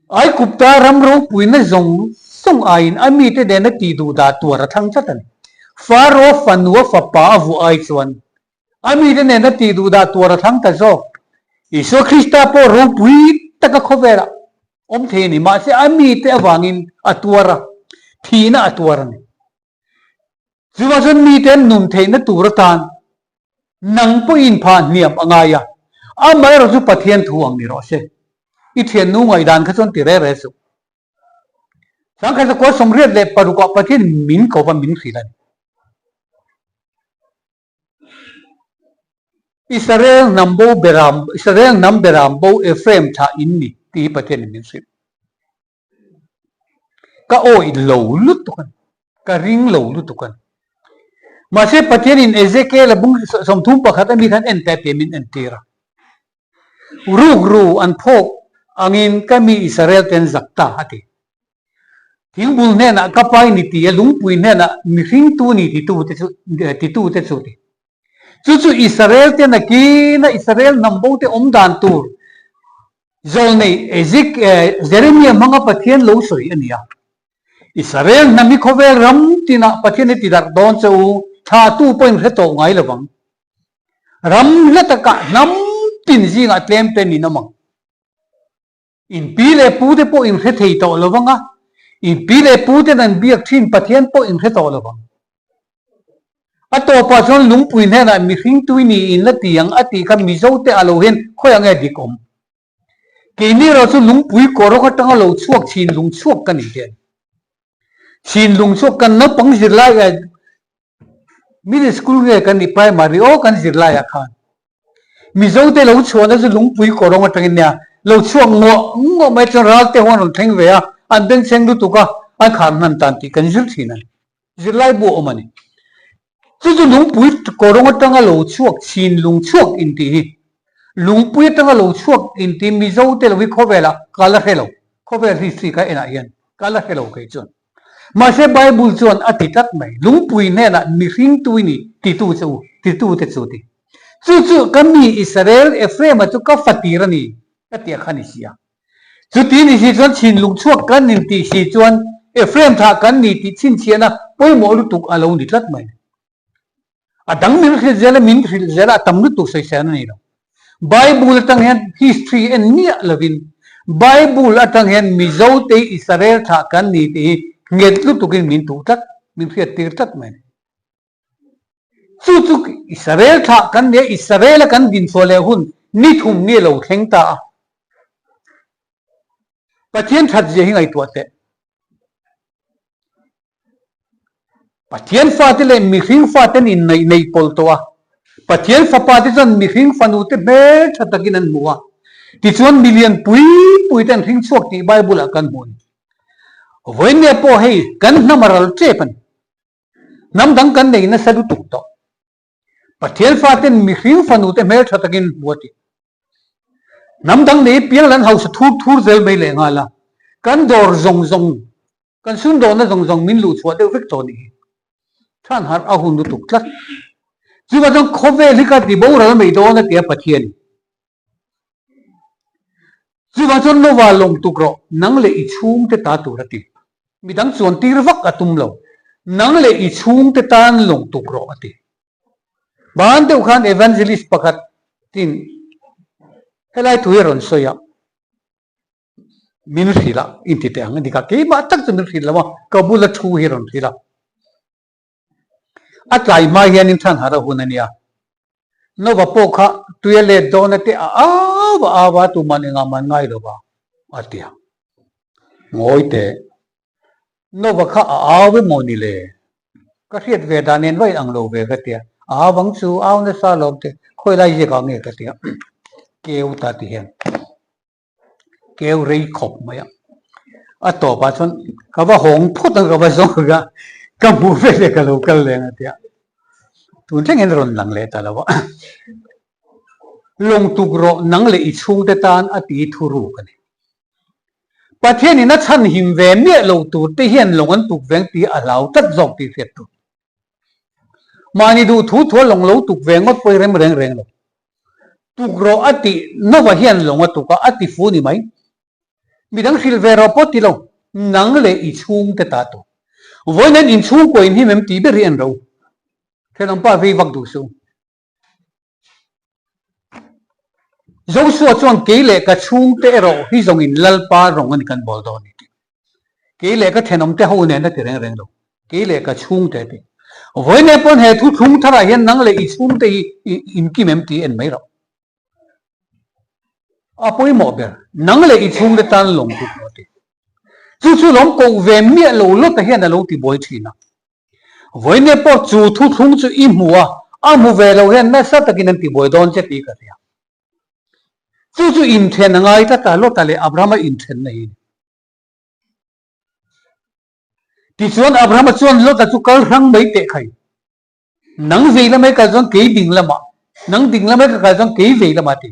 Aikupta ram ropuina zawng zawng aiin a mite nena tih duh dah tuar a thlang tlat a ni. Faro fanua fapa a vuah ai chuan a mite nena tih duh dah tuar a thlang ta zawk. Isua Krista pawh ropui taka khawvelah awm thei a ni, mahse a mite avangin a tuar a, thihna a tuar a ni. Chuvang chuan mite an nun theihna tur atan nang pawhin phah hniam a ngai a, amaherawh chu Pathian thu ang ni rawh se. I thiannu ngaihdan kha chuan ti re re suh. Sangkhat zakua 86 ah Pathian min ko va min hrilh a ni. Israel hnam bo beram, Israel hnam beram bo Ephraim thlah in ni tih hi Pathian in min hrilh. Ka awih lo lutuk a ni, ka ring lo lutuk a ni. Mahse Pathianin Ezekiel-a bung 31 ami khan en teh tih min entir a. Rukru an phawk angin ka mi Israel te an zak ta a ti. Thingbul hnenah ka pai ni ti a, lungpui hnenah mihringtu ni titu te chu titu te chu ti. Chu chu Israel te nakina Israel hnam bo te awm dan tur Zawlnei Ezik Jeremia hmanga Pathian lo sawi a ni a. Israel hnam hi khawvel ram tinah Pathian hi ti darh dawn che u, thlahtu pawhin hre tawh ngai lo vang. Ram hla takah hnam tin zingah tlem te nin awm ang. In pi leh pu te pawh in hre thei tawh lo vang a. In pi leh pu ten an biak thin Pathian pawh in hre tawh lo vang. A tawpah chuan lungpui hnenah mihring tui ni in la ti ang a tih kha Mizo te a lo hian khawiah nge dik awm? Keini erawh chu lungpui kawrawk atanga lo chhuak chhinlung chhuak ka ni hian chhinlung chhuak kan naupang zirlai ah middle school nge kan nih primary aw kan zirlai ah khan Mizo te lo chhuahna chu lungpui kawrawng atangin nia lo chhuak nguah nguah mai chuan ral te ho an rawn thleng ve a an bengchheng lutuk a an khar hnan tan tih kan zir thin a ni. Zirlai bu a awm a ni. Chu chu lungpui kawrawng atanga lo chhuak chhinlung chhuak intih hi lungpui atanga lo chhuak intih Mizo te lo hi khawvelah ka la hre lo. Khawvel history kha enah hian ka la hre lo kei chuan. Mahse Bible chuan a ti tlat mai, lungpui hnenah mihring tui ni titu che u, titu te chu ti. Chu chu ka mi Israel Ephraim-a chu ka fatir a ni ka ti a kha ni si a. Chuti ni si chuan chhinlung chhuak kan intih si chuan Ephraim thah kan ni tih chhinchhiahna pawimawh lutuk a lo ni tlat mai. A dang min hrilh zel a, min hrilh zel a, a tam lutuk sawisel a ni lo. Bible atang hian history en miah lovin Bible atang hian Mizote Israel thah kan ni tih hi nghet lutukin min tuh tlat, min hriattir tlat mai. Chu chu Israel thlah kan nia, Israel-a kan dinchhuah leh hun ni thum nge lo thleng ta a. Pathian that zia hi ngaihtuah teh. Pathian fate leh mihring faten inneih neih pawlh tawh a. Pathian fapa te chuan mihring fanu te hmel tha takin an hmu a. Tichuan milian pui pui te an hring chhuak tih Bible-ah kan hmu a ni. Vawiin nge pawh hei kan hnam a ral tep a ni. Hnam dang kan nei nasa lutuk tawh. Pathian faten mihring fanu te hmel tha takin hmu a ti. Hnam dang nei piang lan hausa thur thur zel mai leh nghal a, kan dawr zawng zawng, kan sumdawhna zawng zawng min luh chhuah deuh vek tawh nih hi. Than harh a hun lutuk tlat. Chuvang chuan khawvel hi ka ti boral mai dawn a ti a Pathianin. Chuvang chuan Nova lawm tuk rawh, nang leh i chhungte ta tur a ti. Midang chuan tir vak a tum lo, nang leh i chhungte tan lawm tuk rawh a ti. Ban deuh khan evangelist pakhat tin helai thu hi a rawn sawi a, min hrilh a, inti teh ang a dik a, keimah tak chu min hrilh lo a, ka bula thu hi a rawn hrilh a. A tlai hma hianin thlan harh a hun a nia. Nova pawh kha tui a let dawn a te a au a au a, tuman engah man ngai lo va a ti a. Ngawi teh, Nova kha a au emaw ni le? Ka hriat ve dan nen va inang lo ve ka ti a. A au ang chu, au nasa lawm te, khawi lai ziakah nge ka ti a. Keu ta ti hian. Keu rei khawp mai a, a tawpah chuan ka va hawng phawt ang ka va zawng a, ka hmuh ve leh ka lo kal leh ang a ti a, tun thleng hian a rawn lang leh ta lo a, lawng tuk rawh nang leh i chhungte tan a ti thu ruk a ni. Pathianin a chhan him ve miah lo tur te hian lawng an tuk veng tih a hlau tlat zawk tih hriat tur. Mahni duh thu thua lawng lo tuk ve ngawt pawh i rem reng reng lo. Tuk rawh a tih Nova hian lawng a tuk a, a ti fu ni mai. Midang hrilh ve rawh pawh ti lo, nang leh i chhungte ta tur. Vawiin an inchhungkaw in him em tih ber hi an ro. Thenawmpa vei vak duh suh. Joshua chuan kei leh ka chhungte erawh hi zawngin Lalpa rawng a ni kan bawl dawn a ni tih. Kei leh ka thenawmte ho nen a ti reng reng lo. Kei leh ka chhungte a ti. Vawiin pawn he thu thlung tharah hian nang leh i chhungte hi i inkim em tih en mai rawh. A pawimawh ber, nang leh i chhungte tan lawm tuk rawh a ti. Chu chu lawm koh ve miah lo lawta hian a lo ti buai thin a. Vawiin pawh chu thu thlung chu i hmu a, a hmu ve lo hian nasa takin an ti buai dawn che tih ka hria. Chu chu inthen a ngai tlat a, Lota leh Abrahama inthenna hi a ni. Tichuan Abrahama chuan Lota chu kal hrang mai teh khai. Nang vei lamai kal chuan kei ding lamah, nang ding lamai ka kal chuan kei vei lamah ti.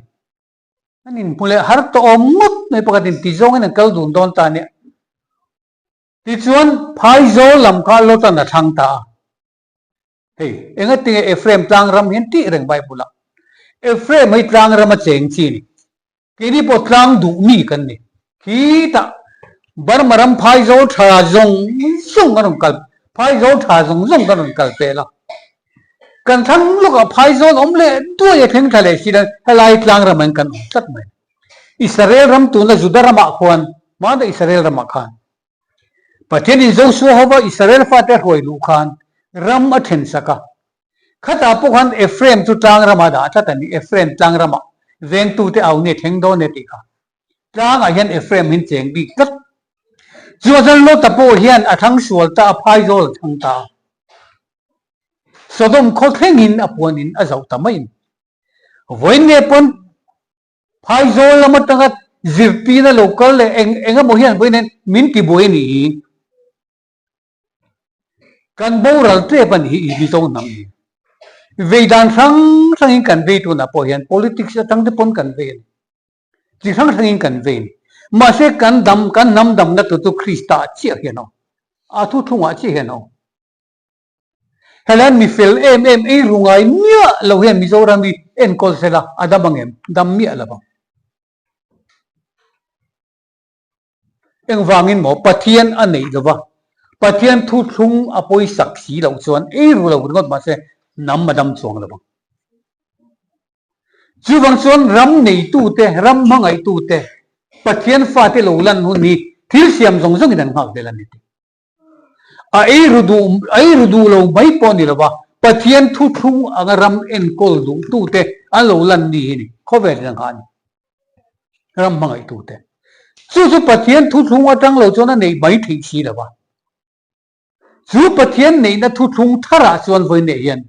An inhmu leh har tawh awm ngawt mai pakhatin ti zawngin an kal dun dawn ta nia. Tichuan Phaizawl lam kha Lotan a thlang ta a. Hei, engatinge Ephraim tlang ram hian tih reng Bible-ah? Ephraim hi tlang rama cheng chi a ni. Keini pawh tlang duh mi kan ni. Khitah Burma ram phaizawl tha zawng zawng kan rawn kal, phaizawl tha zawng zawng kan rawn kal pel a. Kan thlang lawkah phaizawl awm leh duai a thleng thla leh si hian helai tlang ramah hian kan awm tlat mai. Israel ram tuna Juda ramah khuan, hmana Israel ramah khan. Pathianin Josua hova Israel fate hruai luh khan ram a then sak a. Khatah pawh khan Ephraim chu tlang ramah dah tlat a ni, Ephraim tlang ramah vengtute au nge thleng dawn e tih kha. Tlangah hian Ephraim hin cheng bik tlat. Chuan chuan Lota pawh hian a thlang sual ta a, phaizawl a thlang ta a. Sodom khaw thlengin a puanin a zoh ta mai a ni. Vawiin nge pawn Phaizawl lam atanga zirtirna lo kal leh eng eng emaw hian vawiin hian min ti buai a nih hi. Kan boral tep a nih hi i Mizo hnam hi. Vei dan hrang hrangin kan vei tunah pawh hian politics atang te pawn kan vei a ni. Chi hrang hrangin kan vei a ni. Mahse kan dam kan hnam damna tur chu Krista ah chiah hian a awm. A thuthlungah chiah hian a awm. Helaiin mi fel em em ei ru ngai miah lo hian Mizoram hi enkawl sela a dam ang em? Dam miah lo ang. Engvangin maw Pathian a neih lova, Pathian thuthlung a pawisak si loh chuan ei ru lo ringawt mahse hnam a dam chuang lo ang. Chuvang chuan ram neitute, ram hmangaihtute, Pathian fate lo lan hun hi thil siam zawng zawngin an nghak vel a ni tih. A ei ru duh a ei ru duh lo mai pawh ni lova, Pathian thuthlung anga ram enkawl duhtute an lo lan ni hi ni, khawvel in a nghah a ni. Ram hmangaihtute. Chu chu Pathian thuthlung atang lo chuan a neih mai theih si lova. Chu Pathian neihna thuthlung tharah chuan vawi neih hian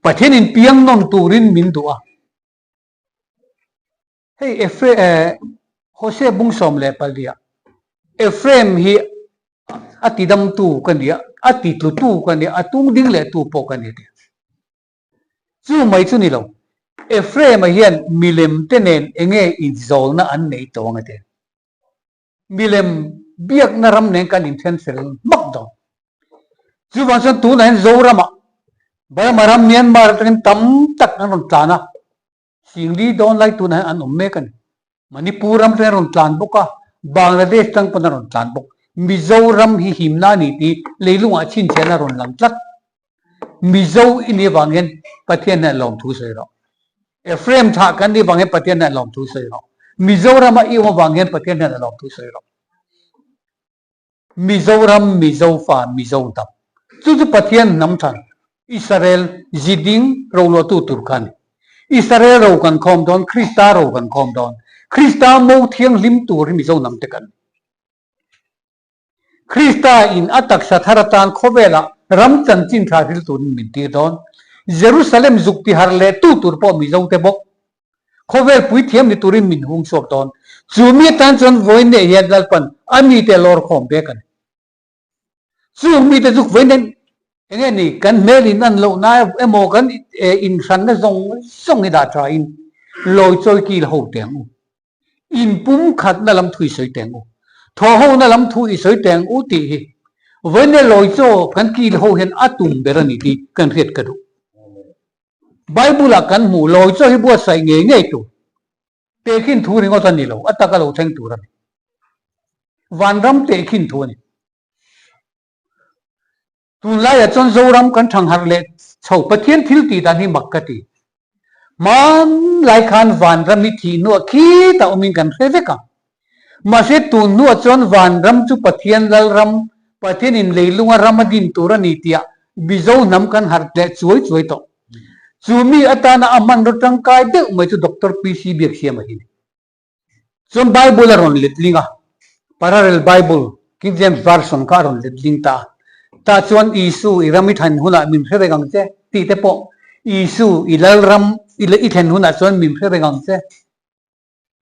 Pathian in piang nawn turin min duh a. Hei Ephraim, Hosea bung 14 ah Ephraim hi a tidamtu ka ni a, a titlutu ka ni a, a tungding lehtu pawh ka ni a ti. Chu mai chu ni lo, Ephraim-a hian milem te nen enge inzawlna an neih tawh ang a ti. Milem biakna ram nen kan inthen fel hmak dawn. Chuvang chuan tunah hian Zoramah Burma ram Myanmar atangin tam tak an rawn tlan a, Singli dawn lai tunah hian an awm mek a ni. Manipur ram atangin a rawn tlan bawk a, Bangladesh tang pawn a rawn tlan bawk. Mizoram hi himna a ni tih leilungah chhinchhiahna a rawn lang tlat. Mizo i nih avang hian Pathian hian lawmthu sawi rawh. Ephraim thlah kan nih avang hian Pathian hian lawmthu sawi rawh. Mizorama i awm avang hian Pathian hian lawmthu sawi rawh. Mizoram, Mizo fa, Mizo hnam. Chu chu Pathian hnam than, Israel ziding roluahtu tur kha a ni. Israel ro kan khawm dawn, Krista ro kan khawm dawn. Krista mo thianghlim tur hi Mizo hnam te kan ni. Krista in a taksa thar atan khawvelah ram chanchin tha hril turin min tir dawn. Jerusalem zuk tihar leh tu tur pawh Mizo te bawk. Khawvel puithiam ni turin min hung chhuak dawn. Chu mi atan chuan vawiin leh hian Lalpan a mite lawr khawm vek a ni. Chung mite chu vawiin hian eng nge ni kan hmel in an lohna emaw kan inhranna zawng zawng hi dah tha in lawi chawi kil ho teh ang u. Inpumkhatna lam thu i sawi teh ang u. Thawhhona lam thu i sawi teh ang u tih hi vawiin leh lawi chaw kan kil ho hian a tum ber a ni tih kan hriat ka duh. Bible-ah kan hmuh lawi chaw hi buatsaih ngei ngei tur. Tehkhin thu ringawt a ni lo, a taka lo thleng tur a ni. Vanram tehkhin thu a ni. Tunlaiah chuan Zoram kan thangharh leh chho Pathian thil tih dan hi mak ka ti. Hmanlai khan vanram hi thih hnuah khitah awmin kan hre vek a. Mahse tun hnuah chuan vanram chu Pathian Lalram, Pathianin leilunga ram a din tur a ni tiah Mizo hnam kan harh leh chuai chuai tawh. Chu mi atana a hmanraw tangkai deuh mai chu Doctor PC Biaksiama hi a ni. Chuan Bible a rawn letling a, Parallel Bible, King James Version kha a rawn letling ta a. Tah chuan Isu i ram i thlen hunah min hre reng ang che tih te pawh Isu i Lalram i thlen hunah chuan min hre reng ang che.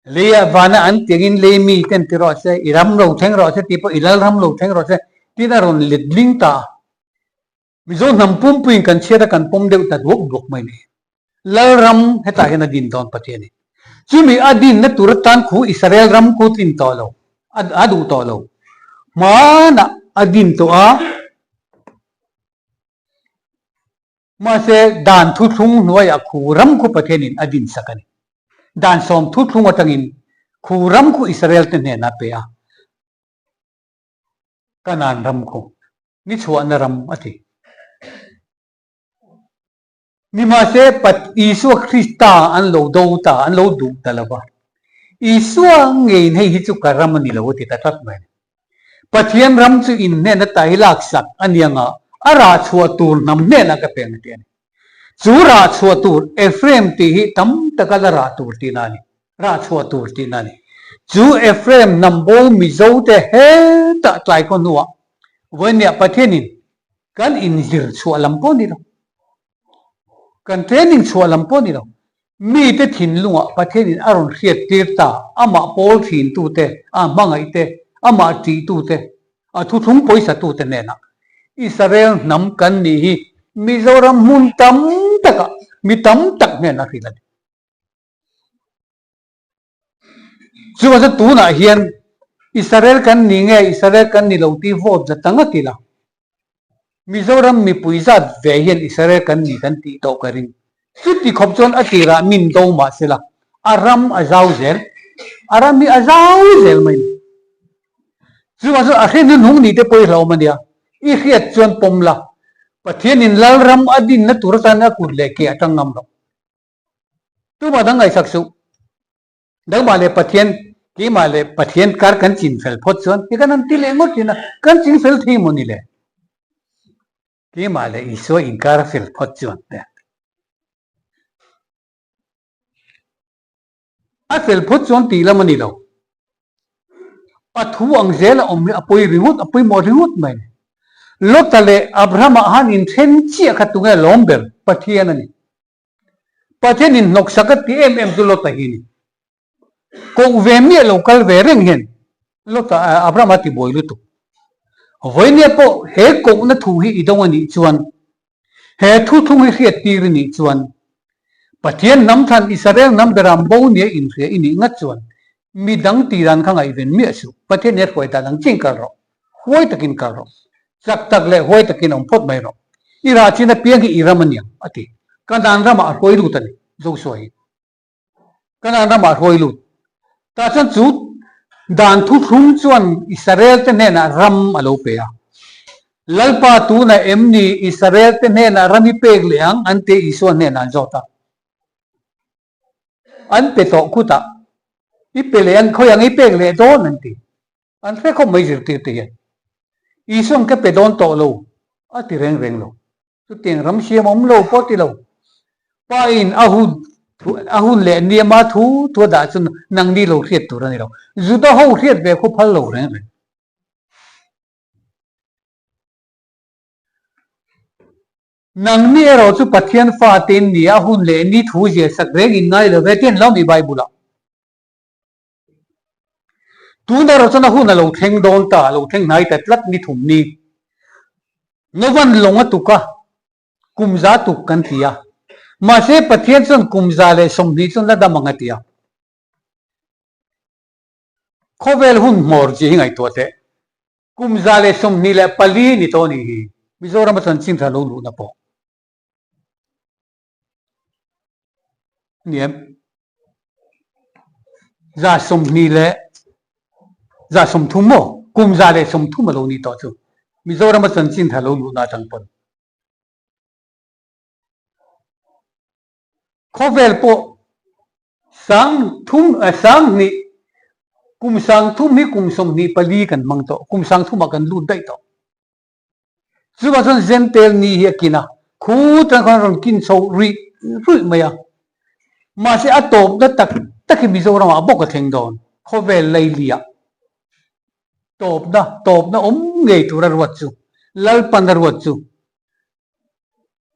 Leiah vana an tiangin lei mi ten ti rawh se, i ram lo thleng rawh se tih pawh i lal ram lo thleng rawh se tiin a rawn let ling ta a. Mizo hnam pumpuiin kan chhiat a kan pawm deuh ta duak duak mai ni. Lal ram hetah hian a din dawn Pathian in. Chumi a dinna tur atan khu Israel ram khu tlin tawh lo, a duh tawh lo. Hmanah a din tawh a. Mahse, dan thuthlung hnuaiah khu ram khu Pathianin a dinsak a ni. Dan sawm thuthlung atangin khu ram khu Israel-te hnenah a pe a, Kanaan ram khu ni chhuahna ram a ti. Nimahse, Isua Krista an lo do ta, an lo duh ta lo va. Isua ngeiin hei hi chu ka ram a ni lo a ti ta tlat mai a ni. Pathian ram chu in hnen ata hi laksak a ni anga, a rah chhuah tur hnam hnenah ka peng a ti a ni. Chu rah chhuah tur Ephraim tih hi tam taka la rah tur tihna a ni. Rah chhuah tur tihna a ni. Chu Ephraim hnam bo Mizo te hetah tlai khaw hnuah vawinia Pathianin kan inzir chhuah lam pawh a ni lo. Kan training chhuah lam pawh a ni lo. Mite thinlungah Pathianin a rawn hriat tir ta, amah pawl thintute, a hmangaihte, amah ṭihtute, a thuthlung pawisatute hnenah Israel hnam kan nih hi Mizoram hmun tam takah mi tam tak hnenah hrilh a ni. Chuvang chuan tunah hian Israel kan ni nge Israel kan ni lo tih vote za ta ngat ila, Mizoram mipui zat ve hian Israel kan ni kan tih tawh ka ring. Chuti khawp chuan a tirah min do mah sela, a ram a zau zel, a ram hi a zau zel mai a ni. Chuvang chuan a hriat hnuhnung nih te pawh i hlauhawm a nia, i hriat chuan pawm la, Pathianin Lalram a dinna tur atan a kut leh ke a tang ngam lo. Tumah dang ngaihsak suh. Nangmah leh Pathian, keimah leh Pathian kar kan chin fel phawt chuan ti kan han ti leh ngawt thin a, kan chin fel thei maw ni le? Keimah leh Isua inkar a fel phawt chuan te. A fel phawt chuan tih lam a ni lo. A thu ang zel a awm hi a pawi ringawt, a pawimawh ringawt mai. Lota leh Abraham-ah han inthen chiah kha tunge lawm ber? Pathian a ni. Pathian in hnawksak a ti em em chu Lota hi a ni. Koh ve miah lo kal ve reng hian Lota Abraham a ti buai lutuk. Vawinia pawh he kohna thu hi i dawng a nih chuan, he thuthlung hi hriat tir i nih chuan, Pathian hnam thlan Israel hnam beram bo nia inhria i nih ngat chuan mi dang tih dan kha ngaihven miah suh. Pathian he hruai dan ang chiin kal rawh. Huai takin kal rawh. Chak tak leh huai takin awm phawt mai rawh. I rah chin apiang hi i ram a niang, a ti. Kanaan ramah a hruai lut a ni, Joshua hi. Kanaan ramah a hruai lut. Tah chuan chu dan thuthlung chuan Israel te hnenah ram a lo pe a. Lalpa tunah em ni Israel te hnenah ram i pek leh ang? an ti Isua hnenah an zawt a. An pe tawh khutah, I pe leh ang, khawi ang i pek leh dawn? an ti. An hre khawp mai zirtir te hian. Isuan ka pe dawn tawh lo a ti reng reng lo. Chutiang ram siam awm lo pawh ti lo. Pa in a hun a hun leh niama thu thu a dah chu nangni lo hriat tur a ni lo. Juda ho hriat ve khu phal lo reng reng. Nangni erawh chu Pathian fate in ni a hun leh ni thu ziah sak reng in ngai lo ve ti an lo ni Bible ah. Tun erawh chuan a hun a lo thleng dawn ta, a lo thleng hnai ta tlat ni thum ni. Novan lawng a tuk a, kum za tuk kan ti a. Mahse Pathian chuan kum 120 chuan la dam ang a ti a. Khawvel hun hmawr chi hi ngaihtuah teh. Kum 124 ni tawh a nih hi Mizorama chanchin tha lo luhna pawh. Ni em? 120 leh 130 maw? Kum 130 a lo nih tawh chu. Mizorama chanchin tha lo luhna atang pawn. Khawvel pawh sang thum sang hnih kum sang thum hi kum 24 kan hmang tawh. Kum sang thumah kan lut daih tawh. Chuvang chuan Zentel ni hi a kin a, khu tan khan a rawn kin chho ruih ruih mai a. Mahse a tawpna tak tak hi Mizoramah bawk a thleng dawn, khawvel leiliah tawpna, tawpna awm ngei tura ruat chu, Lalpana ruat chu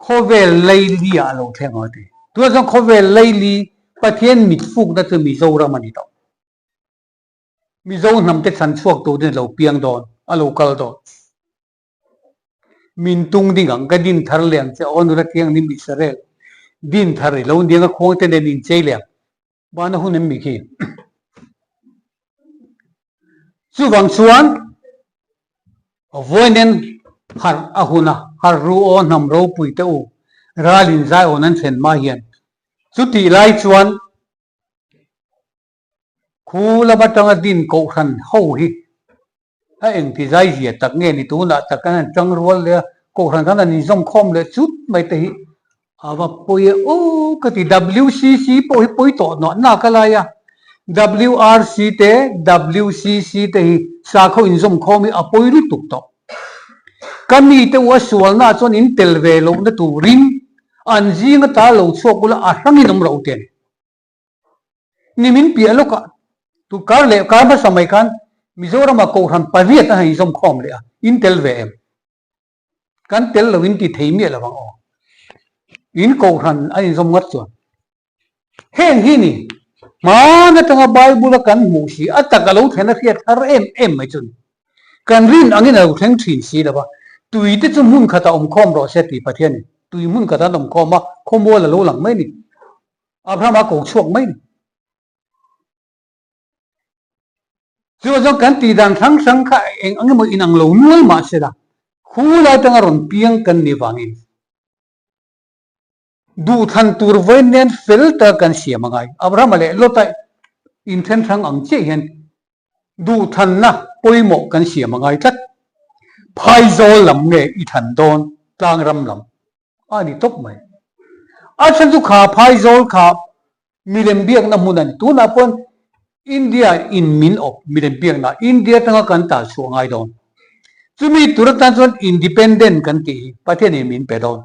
khawvel leiliah a lo thleng ang a ti. Tunah chuan khawvel leili Pathian mitfukna chu Mizoram a ni tawh. Mizo hnamte chhan chhuak turin a lo piang dawn, a lo kal dawn. Min tung ding ang, ka din thar leh ang che, aw nula thianghlim Israel, din thar i lo niang a khuangte nen inchei leh ang. Bana hun em mi khi? Chuvang chuan vawiin harh a hun a, harh ru aw hnam ropui te u, ralin zaiawn an thlen hma hian. Chutih lai chuan Khu lam atanga din kohhran ho hi a engti zai zia tak nge ni tunah tak kan han tang rual leh a, kohhran khan an inzawm khawm leh chut mai te hi a va pawi e aw ka ti. WCC pawh hi pawi tawh nawh nak a lai a. WRC te WCC te hi sakhaw inzawm khawm hi a pawi lutuk tawh. Ka mite u a sualna ah chuan in tel ve lohna turin an zing ata lo chhuak ula a hrangin awm ro te a ni. Nimin piah lawkah tu kar leh kar hmasa mai khan Mizorama Kohhran pariat a han inzawm khawm leh a, in tel ve em? Kan tel lo in ti thei miah lo ang aw. In Kohhran a inzawm ngat chuan. Heng hi ni, hmaan atanga Bible a kan hmuh si, a tak a lo thlen a hriat har em em mai chu ni. Kan rin angin a lo thleng thin si lo va, tui te chu hmun khatah awm khawm rawh se tih Pathianin tui hmun khatah an awm khawm a, khawmual a lo lang mai ni. Abraham a ko chhuak mai ni. Chu zawng kan tih dan hrang hrang kha eng ang emaw inang lo nual mah se la, khu lai atanga rawn piang kan nih vangin duhthlan tur vawiin nen fel taka kan siam a ngai. Abrahama leh Lota inthen hrang ang chiah hian duhthlanna pawimawh kan siam a ngai tlat. Phaizawl lam nge i thlan dawn tlangram lam a ni tawp mai. A chhan chu kha phaizawl kha milem biakna hmun a ni. Tunah paw'n India in min awp milem biakna India atanga kan tal chhuah ngai dawn. Chumi tur atan chuan independent kan tih hi Pathianin min pe dawn.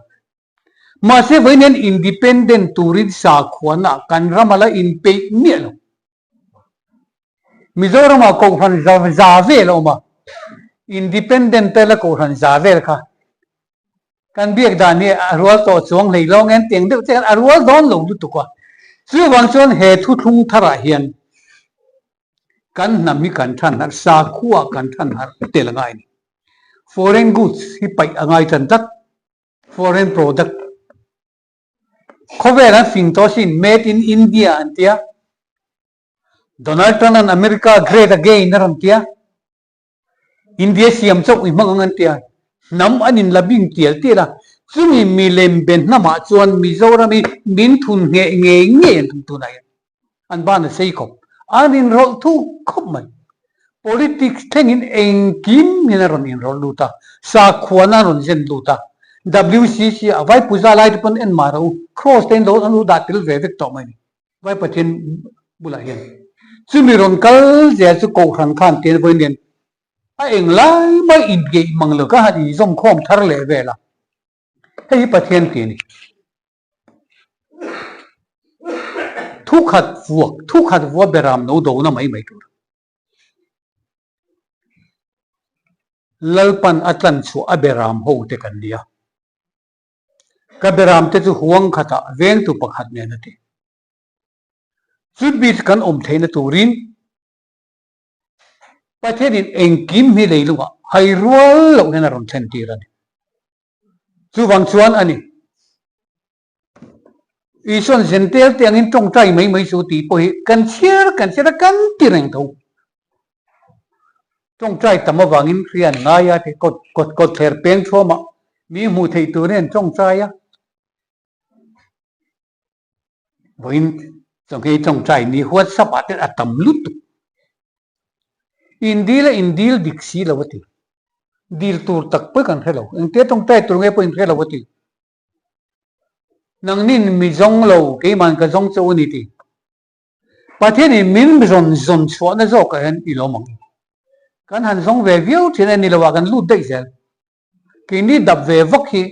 Mahse vawiin hian independent turin sakhuana kan ram a la inpeih miah lo. Mizoramah Kohhran za vel a awm a, Independent te la Kohhran za vel kha kan biak dan hi a rual tawh chuang hlei lo ngen tiang deuh che khan a rual dawn lo lutuk a. Chuvang chuan he thuthlung tharah hian kan hnam hi kan than harh, sakhua kan than harh tel a ngai a ni. Foreign goods hi paih a ngai tan tlat, foreign product. Khawvel an fing tawh sin, made in India an tia. Donald Trump an America great again a rawn tia. India siam chauh i hmang ang an tia. Hnam an in la bing tial tial a. Chumi milem be hnamah chuan Mizoram hi min thun ngheh ngei ngei an tum tunah hian. An ban a sei khawp. An inrawlh thu khawp mai. Politics thlengin engkim hian a rawn inrawlh lut a. Sakhuana an rawn zen lut a. WCC a vai puja lai te pawn en mah rawh u. Cross te in lo an lo dah tel ve vek tawh mai ni. Vai Pathian bulah hian chumi rawn kal zel chu Kohhran khan tian vawiin hian a eng lai mai ingeih mang lo kha han inzawm khawm thar leh vel a, hei hi Pathian tih a ni. Thukhat vuak, thukhat vua beram no dona mai mai tur. Lalpan a tlan chhuah a beram ho te kan nia. Ka beramte chu huang khatah vengtu pakhat nen a ti. Chutmi chu kan awm theihna turin Pathianin engkim hi leilungah hai rual loh hian a rawn thlen tir a ni. Chuvang chuan a ni, Isuan Zentel te angin tawngtai mai mai chu tih pawh hi kan chhiar kan chhiar a kan ti reng tho. Tawngtai tam avangin hria an ngai a ti kawt kawt kawt thler peng thuamah mi hmuh theih turin an tawngtai a. Vawiin chawngei tawngtai ni WhatsApp ah te a tam lutuk. In dil a in dil dik si lo a ti. Dil tur tak pawh kan hre lo. Engtia tawngtai tur nge pawh in hre lo a ti. Nangnin mi zawng lo keiman ka zawng che u ni ti. Pathianin min rawn zawn chhuahna zawkah hian i lawm ang. Kan han zawng ve viau thin a ni lo ah kan lut daih zel. Keini dap ve vak hi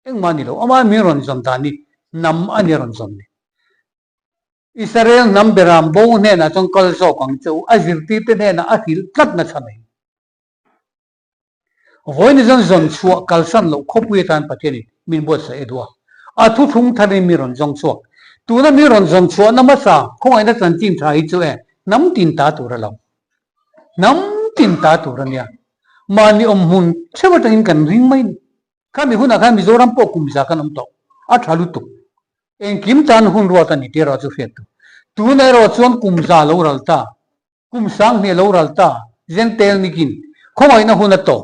engmah a ni lo. Amah min rawn zawn dan hi hnam a ni rawn zawn ni. Israel hnam beram bo hnenah chuan kal zawk ang che u. A zirtirte hnenah a hrilh tlat nasa mai. Vawiin zawn zawn chhuah kalsan loh khawpui atan Pathianin min buatsaih a duh a, a thuthlung tharin mi rawn zawng chhuak. Tuna mi rawn zawn chhuahna hmasa khawngaihna chanchin tha hi chu e, hnam tin ta tur a lo. Hnam tin ta tur a nia. Mahni awm hmun theuh atangin kan ring mai ni. Khami hunah khan Mizoram pawh kum za kan awm tawh. A tha lutuk. Engkim tan hun ruat a ni tih erawh chu hriat tur. Tuna erawh chuan kum za lo ral ta. Kum sanghnih lo ral ta, Zentel nikin khawngaihna hun a tawp.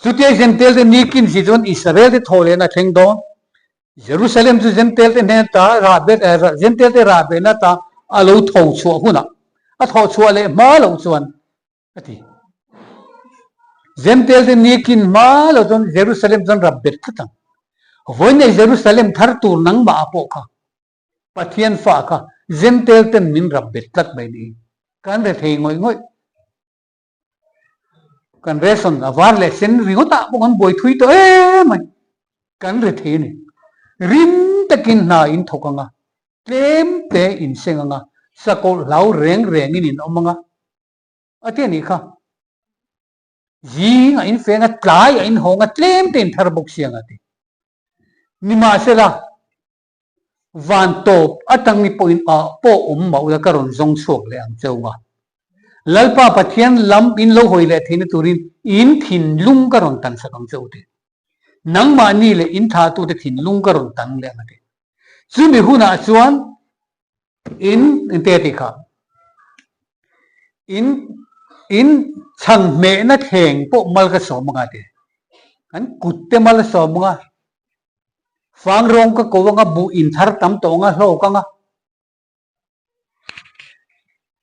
Chutia Zentel te nikin si chuan Israel te thaw lehna a thleng dawn. Jerusalem chu Zentel te hnen ta rahbet Zentel te rahbehna ta a lo tho chhuah hunah a thawh chhuah leh hma loh chuan a ti. Zentel te nikin hma loh chuan Jerusalem chuan rapbet tlat ang. Vawiin nei Jerusalem thar tur nangmah ah pawh kha Pathian fa kha. Zentel ten min rap bet tlat mai ni. Kan re thei ngawih ngawih. Kan ration a var leh sen ringawt ah pawh kan buai thui tawh em mai. Kan re thei a ni. Rim takin hna in thawk ang a, tlem te in seng ang a, sakawlh hlau reng rengin in awm ang a, a ti a nih kha. Zing a infeng a, tlai a inhawng a, tlem te in thar bawk si ang a ti. Nimahsela, van tawp atang ni pawhin ah pawh awm mah ula ka rawn zawng chhuak leh ang cheu a. Lalpa Pathian lam in lo hawi leh theihna turin in thinlung ka rawn tan sak ang cheu ti. Nangmahni leh in thlahtute thinlung ka rawn tan leh ang a ti. Chumi hunah chuan In engte tih kha in in chhang hmehna thleng pawh mal ka sawm anga ti. Kan kut te mal a sawm anga, fang rawng ka ko anga, buh in thar tam tawh anga, hlawk anga,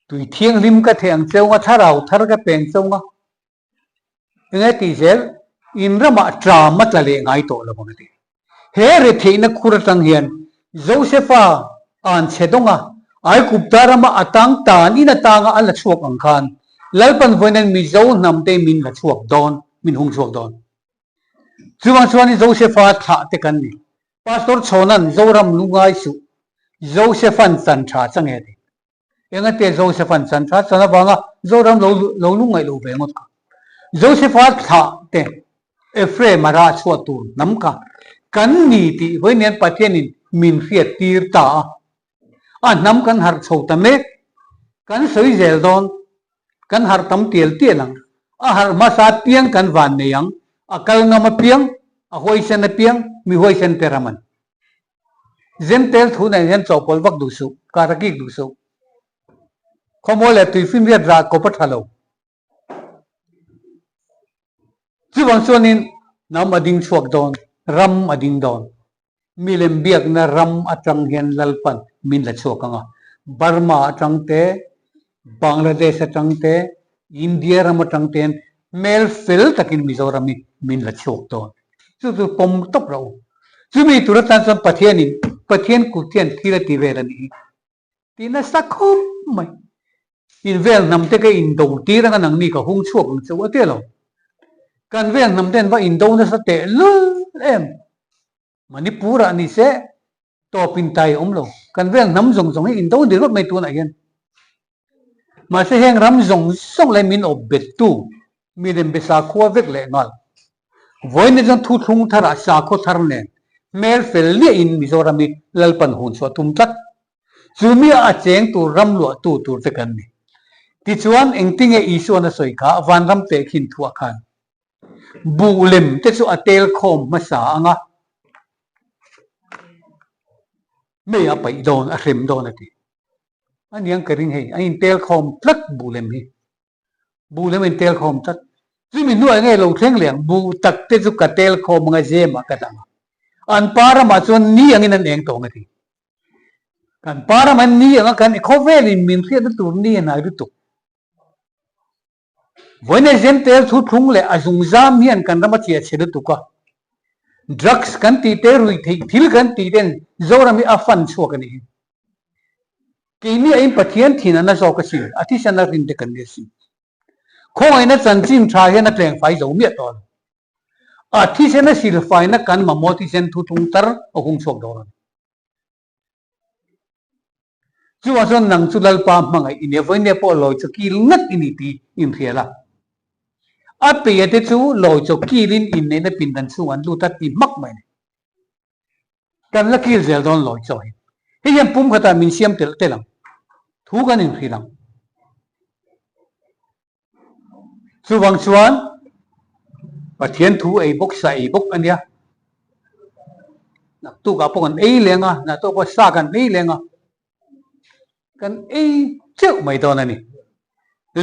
tui thianghlim ka theh ang cheu anga, thlarau thar ka peng cheu anga. Enge tih zel, in ramah tram a tla leh ngai tawh lo ang a ti. He retheihna khur atang hian Josefa an chhe dawng a, Aigupta rama a tang tan in atanga a la chhuak ang khan Lalpan vawiin Mizo hnam te min la chhuak dawn, min hung chhuak dawn. Chuvang chuan Josefa thlah te kan ni. Pastor Chhawna'n Zoram lungai suh, Josepha'n chan tha change a ti. Engate Joseph-a'n chan tha chan avanga Zoram lo lo lungngaih loh ve ngawt kha. Joseph-a thlah te Ephraim-a rah chhuah tur hnam kha kan ni tih vawiin Pathianin min hriat tir ta a. A hnam kan harh chho ta mek. Kan sawi zel dawn. Kan harh tam tial tial ang. A harh hmasa apiang kan van nei ang. A kal ngam apiang, a huaisen apiang, mi huaisen te ram an. Zentel thu nen hian chawhpawlh vak duh suh, kar a kik duh suh. Khawmawi leh tuifinriat rah kawp a tha lo. Chuvang chuanin hnam a ding chhuak dawn, ram a ding dawn. Milem biakna ram atang hian Lalpan min la chhuak ang a. Burma atang te, Bangladesh atang te, India ram atang te hian hmel fel takin Mizoram hi min la chhuak dawn. Chu chu pawm tawp rawh u. Chumi tur atan chuan Pathianin Pathian kut hian thil a ti vel a nih hi tih nasa khawp mai. In vel hnam te ka indo tir anga nangni ka hung chhuak ang che u a ti lo. Kan vel hnam te an va indo nasa tehlul em. Manipur ah ni se tawp in tai a awm lo. Kan vel hnam zawng zawng hi indo ni rawt mai tunah hian. Mahse heng ram zawng zawng leh min awp bet tu mi lem be sakhua vek leh nghal. Vawiin chuan thuthlung tharah sakhaw thar nen hmel fel liah in Mizoram hi Lalpan hun chhuah tum tlat. Chu mi a cheng tur ram luah tu tur te kan ni. Tichuan engtinge Isuan a sawi kha vanram tehkhin thuah khan Buh lem te chu a tel khawm hmasa ang a, mei a paih dawn, a hrem dawn a ti. A niang ka ring hei, a intel khawm tlat buh lem hi. Buh lem a intel khawm tlat. Chumi hnuah enge lo thleng leh ang, buh tak te chu ka tel khawm ang a, zemah ka dang a. An pa ramah chuan ni angin an eng tawh ang a ti. Kan pa ramah ni anga kan khawvelin min hriatna tur ni a hnai lutuk. Vawiin Zentel thuthlung leh a zungzam hian kan ram a chiah chhe lutuk a, drugs kan tih te, ruihtheih thil kan tih ten Zoram hi a fan chhuak a nih hi. Keini aiin Pathian thin a na zawk asin, a thisen a rin te kan ni asin. Khawngaihna chanchin tha hian a tlengfai zo miah tawh lo. A thisen a silfaina kan mamawh thisen thuthlung tar a hung chhuak dawn a ni. Chuvang chuan nang chu Lalpa hmangaih i nia, vawinia pawh lawi chaw kil ngat i ni tih inhrial a. A peia te chu lawi chaw kilin inneihna pindan chhungah an lut a ti hmak mai a ni. Kan la kil zel dawn lawi chaw hi. Hei hian pum khatah min siam telh telh ang. Thu kan inhrilh ang. Chuvang chuan Pathian thu ei bawk sa ei bawk a nia. Naktukah pawh kan ei leng a, naktuk pawh sa kan ei leng a, kan ei teuh mai dawn a ni.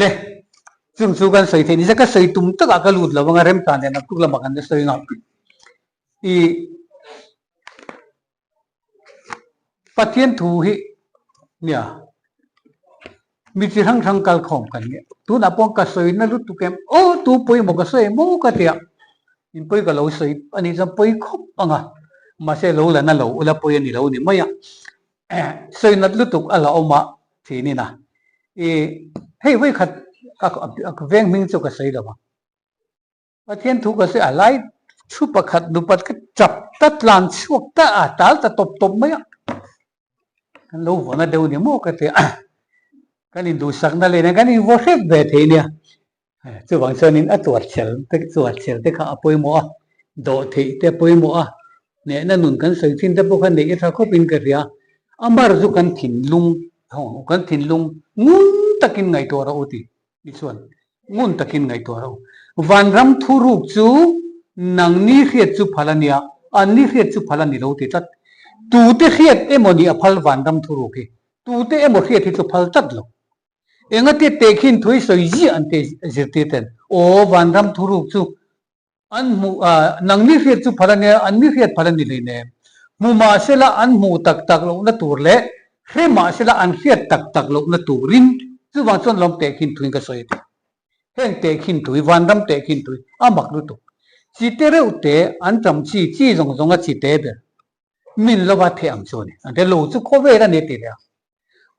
Le, chung chu kan sawi theih ni se ka sawi tum takah ka lut lo anga remtan leh naktuk lamah kan la sawi ngam. I Pathian thu hi nia mi chi hrang hrang kal khawm kan nia. Tunah pawh ka sawi na lutuk em aw tu pawimawh ka sawi em aw ka tia in pawi ka lo sawi a nih chuan pawi khawp ang a mahse lo la na lo ula pawi a ni lo ni mai a. Sawi nat lutuk a la awm a thinin a. I hei vawi khat ka veng hming chu ka sawi lo ang. Pathian thu ka sawi a lai thu pakhat nupat ka chap ta tlan chhuak ta a tal ta tawp tawp mai a. Kan lo vawna deuh ni maw ka ti a. Kan induhsakna leh nen kan invaw hrep ve thei nia. Chuvang chuanin a tuarchhel te tuarchhel te kha a pawimawh a, dawh theih te a pawimawh a, hnehna nun kan sawi thin te pawh kha neih a tha khawpin ka hria. A mar chu kan thinlung kan thinlung ngun takin ngaihtuah rawh u ti ni chuan ngun takin ngaihtuah rawh u. Vanram thuruk chu nangni hriat chu phal a nia, anni hriat chu phal a ni lo ti tlat. Tute hriat emaw nih a phal vanram thuruk hi, tute emaw hriat hi chu phal tlat lo. Engati tehkhin thui sawi ziah an tih zirtir ten, Aw vanram thuruk chu an hmuh a, nangni hriat chu phal a nia, anni hriat phal a ni hleinem. Hmu mahsela an hmuh tak tak lohna tur leh hre mahsela an hriat tak tak lohna turin chuvang chuan lawm tehkhin thuin ka sawi a ti. Heng tehkhin thui, vanram tehkhin thui a mak lutuk. Chi te reuh te an ṭam chi, chi zawng zawng a chi te ber. Min lova theh ang chu a ni. An ti lo chu khawvel a ni a ti leh a.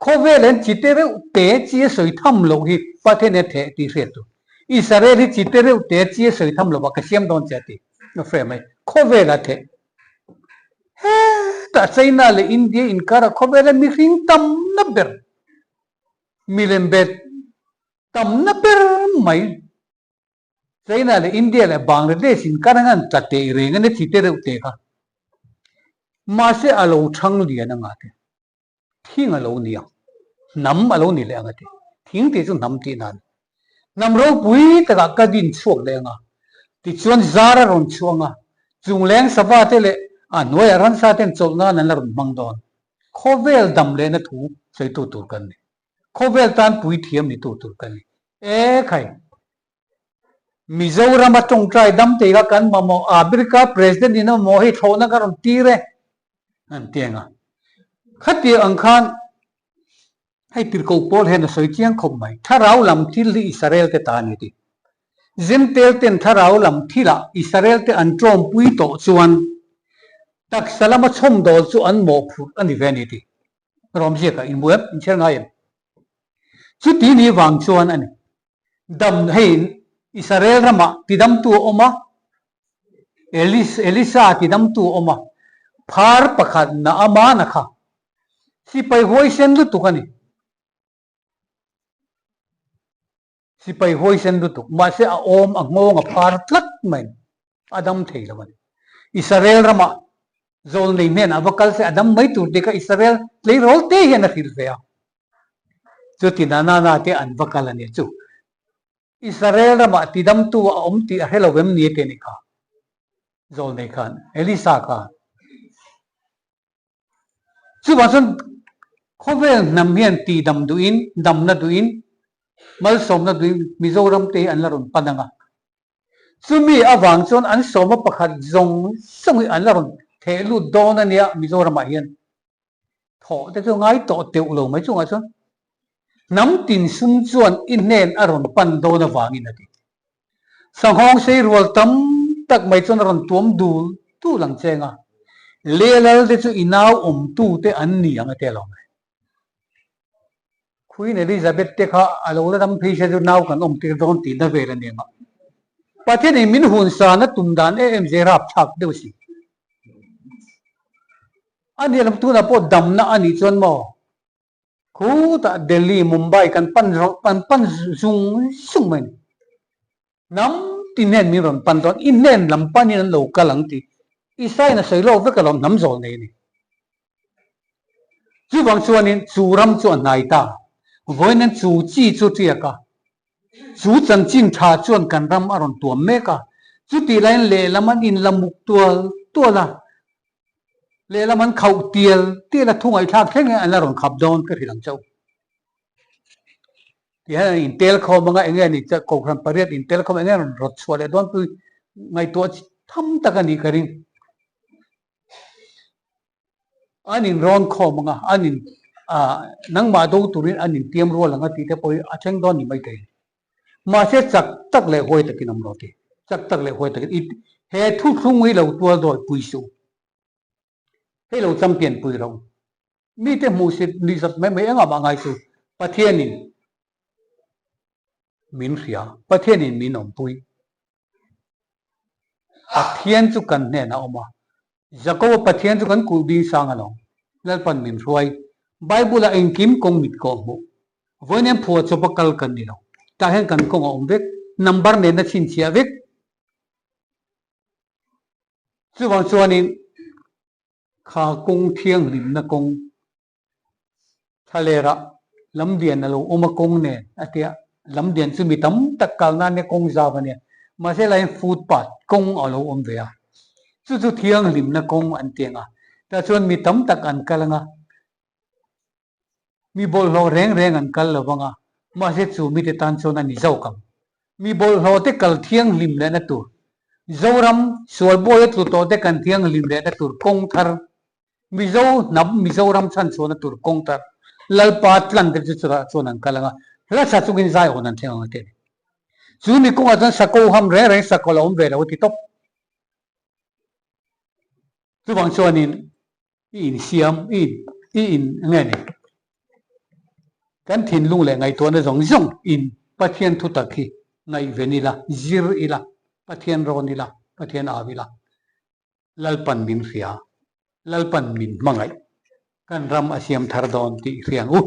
Khawvel hian chi te reuh te chi a sawi tham loh hi Pathian hian theh tih hriat tur. Israel hi chi te reuh te chi a sawi tham lovah ka siam dawn che a ti. A hre mai. Khawvel a theh. Hetah China leh India inkarah khawvela mihring tamna ber, milem bet tamna ber mai China leh India leh Bangladesh inkar anga an tla teh reng a ni chi te reuh te kha. Mahse a lo chhang lian anga te. Thing a lo ni ang. Hnam a lo ni leh ang a ti. Thing tih chu hnam tih nan. Hnam ropui takah ka din chhuak leh ang a. Tichuan zar a rawn chhuah ang a. Chungleng sava te leh a hnuaiah ransa ten chawlh nan an la rawn hmang dawn. Khawvel dam lehna thu sawitu tur kan ni. Khawvel tan puithiam nitu tur kan ni. E khai! Mizorama tawngtai dam tei kha kan mamawh a, America President in a mamawh hei thlawhna ka rawn tir e an ti ang a. Khatiang ang khan hei tirhkoh pawl hian a sawi chiang khawp mai, thlarau lam thil hi Israel te ta a ni tih. Zentel ten thlarau lam thilah Israel te an tawmpui tawh chuan taksa lama chhawmdawl chu an mawhphurh a ni ve a ni tih. Rawmziaka inhmu em? Inchhiar ngai em? Chuti ni vang chuan a ni. Dam hei Israel ramah tidamtu a awm a, Elis Elisa tidamtu a awm a, phar pakhat Naamana kha sipai huaisen lutuk a ni. Sipai huaisen lutuk, mahse a awm a nghawng a phar tlat mai a ni, a dam thei lo a ni. Israel ramah zawlnei hnenah va kal se a dam mai tur tih kha Israel tleirawl te hian a hrilh ve a. Chuti na na na te an va kal a nia chu. Israel ramah tidamtu a awm tih a hre lo em ni te ni kha zawlnei khan Elisa khan. Chuvang chuan khawvel hnam hian tihdam duhin, damna duhin, malsawmna duhin Mizoram te hi an la rawn pan ang a. Chumi avang chuan an sawma pakhat zawng zawng hi an la rawn theh lut dawn a nia Mizoramah hian. Thawh te chu ngai tawh teuh lo mai chungah chuan hnam tin sum chuan i hnen a rawn pan dawn avangin a ti. Sanghawng sei rual tam tak mai chuan a rawn tuam dul dul ang cheng a, Lelal te chu i nau awmtu te an ni ang a ti alawm le. Queen Elizabeth te kha a lo la dam phei se chu nau kan awm tir dawn tihna vel a ni ang a. Pathianin min hun san a tum dan em em zia rapthlak deuh si. A nih lam tunah pawh damna a nih chuan maw? Khutah Delhi, Mumbai kan pan kan pan zung zung mai a ni. Hnam ti hnen min rawn pan dawn, i hnen lam panin an lo kal ang tih Isaiah-in a sawi lawk vek alawm hnam zawl nei a ni. Chuvang chuanin chu ram chu a hnai ta. Vawiin chu chi chu tiak a, chu chanchin tha chuan kan ram a rawn tuam mek a, chutih laiin lehlam an inla muk tual tual a, Lehlam an khauh tial tial a thu ngaihthlak thleng hian an la rawn khap dawn ka hrilh ang chauh. Ti hian an intel khawm anga enge ni che kohhran pariat intel khawm enge rawn rawt chhuah leh dawn pui ngaihtuah tham tak a nih ka ring. An inrawn khawm anga an in ah nangmah do turin an intiam rual anga tih te pawh hi a thleng dawn ni maithei. Mahse chak tak leh huai takin awm rawh ti. Chak tak leh huai takin i he thuthlung hi lo tual dawi pui suh. Hei lo champion pui rawh. Mite hmuhsit nuihzat mai mai engah mah ngai chu Pathianin min hria, Pathianin min awmpui. Pathian chu kan hnenah a awm a, Jakoba Pathian chu kan kulh ding sang alawm. Lalpan min hruai. Bible-ah engkim kawng mit kawh hmuh. Vawiin phuah chawpa kal kan ni lo. Tah hian kan kawng a awm vek. Number nena chhinchhiah vek. Chuvang chuanin kha kawng thianghlimna kawng Thlalera lamdian a lo awm a kawng nen a tia, lamdian chu mi tam tak kal nan nia kawng zau a nia, mahse laiin footpath kawng a lo awm ve a, chu chu thianghlimna kawng an ti ang a, tah chuan mi tam tak an kal ang a, mi bawlhhlawh reng reng an kal lo vang a, mahse chu mite tan chuan a ni zawk ang. Mi bawlhhlawh te kal thianghlim lehna tur, Zoram sual bawi a tlu tawh te kan thianghlim lehna tur kawng thar Mizo hnam Mizoram chhanchhuahna tur kawng tar Lalpa tlan te chu chutah chuan an kal ang a, hla sa chungin zai hawn an thleng ang a ti a ni. Chu mi kawngah chuan sako ham reng reng sakawl a awm ve lo a ti tawp. Chuvang chuanin i insiam, i i in nge ni? Kan thinlung leh ngaihtuahna zawng zawng in Pathian thutak hi ngaihven ila, zir ila, Pathian rawn ila, Pathian au ila. Lalpan min hria, Lalpan min hmangaih, kan ram a siam thar dawn tih hria ang u.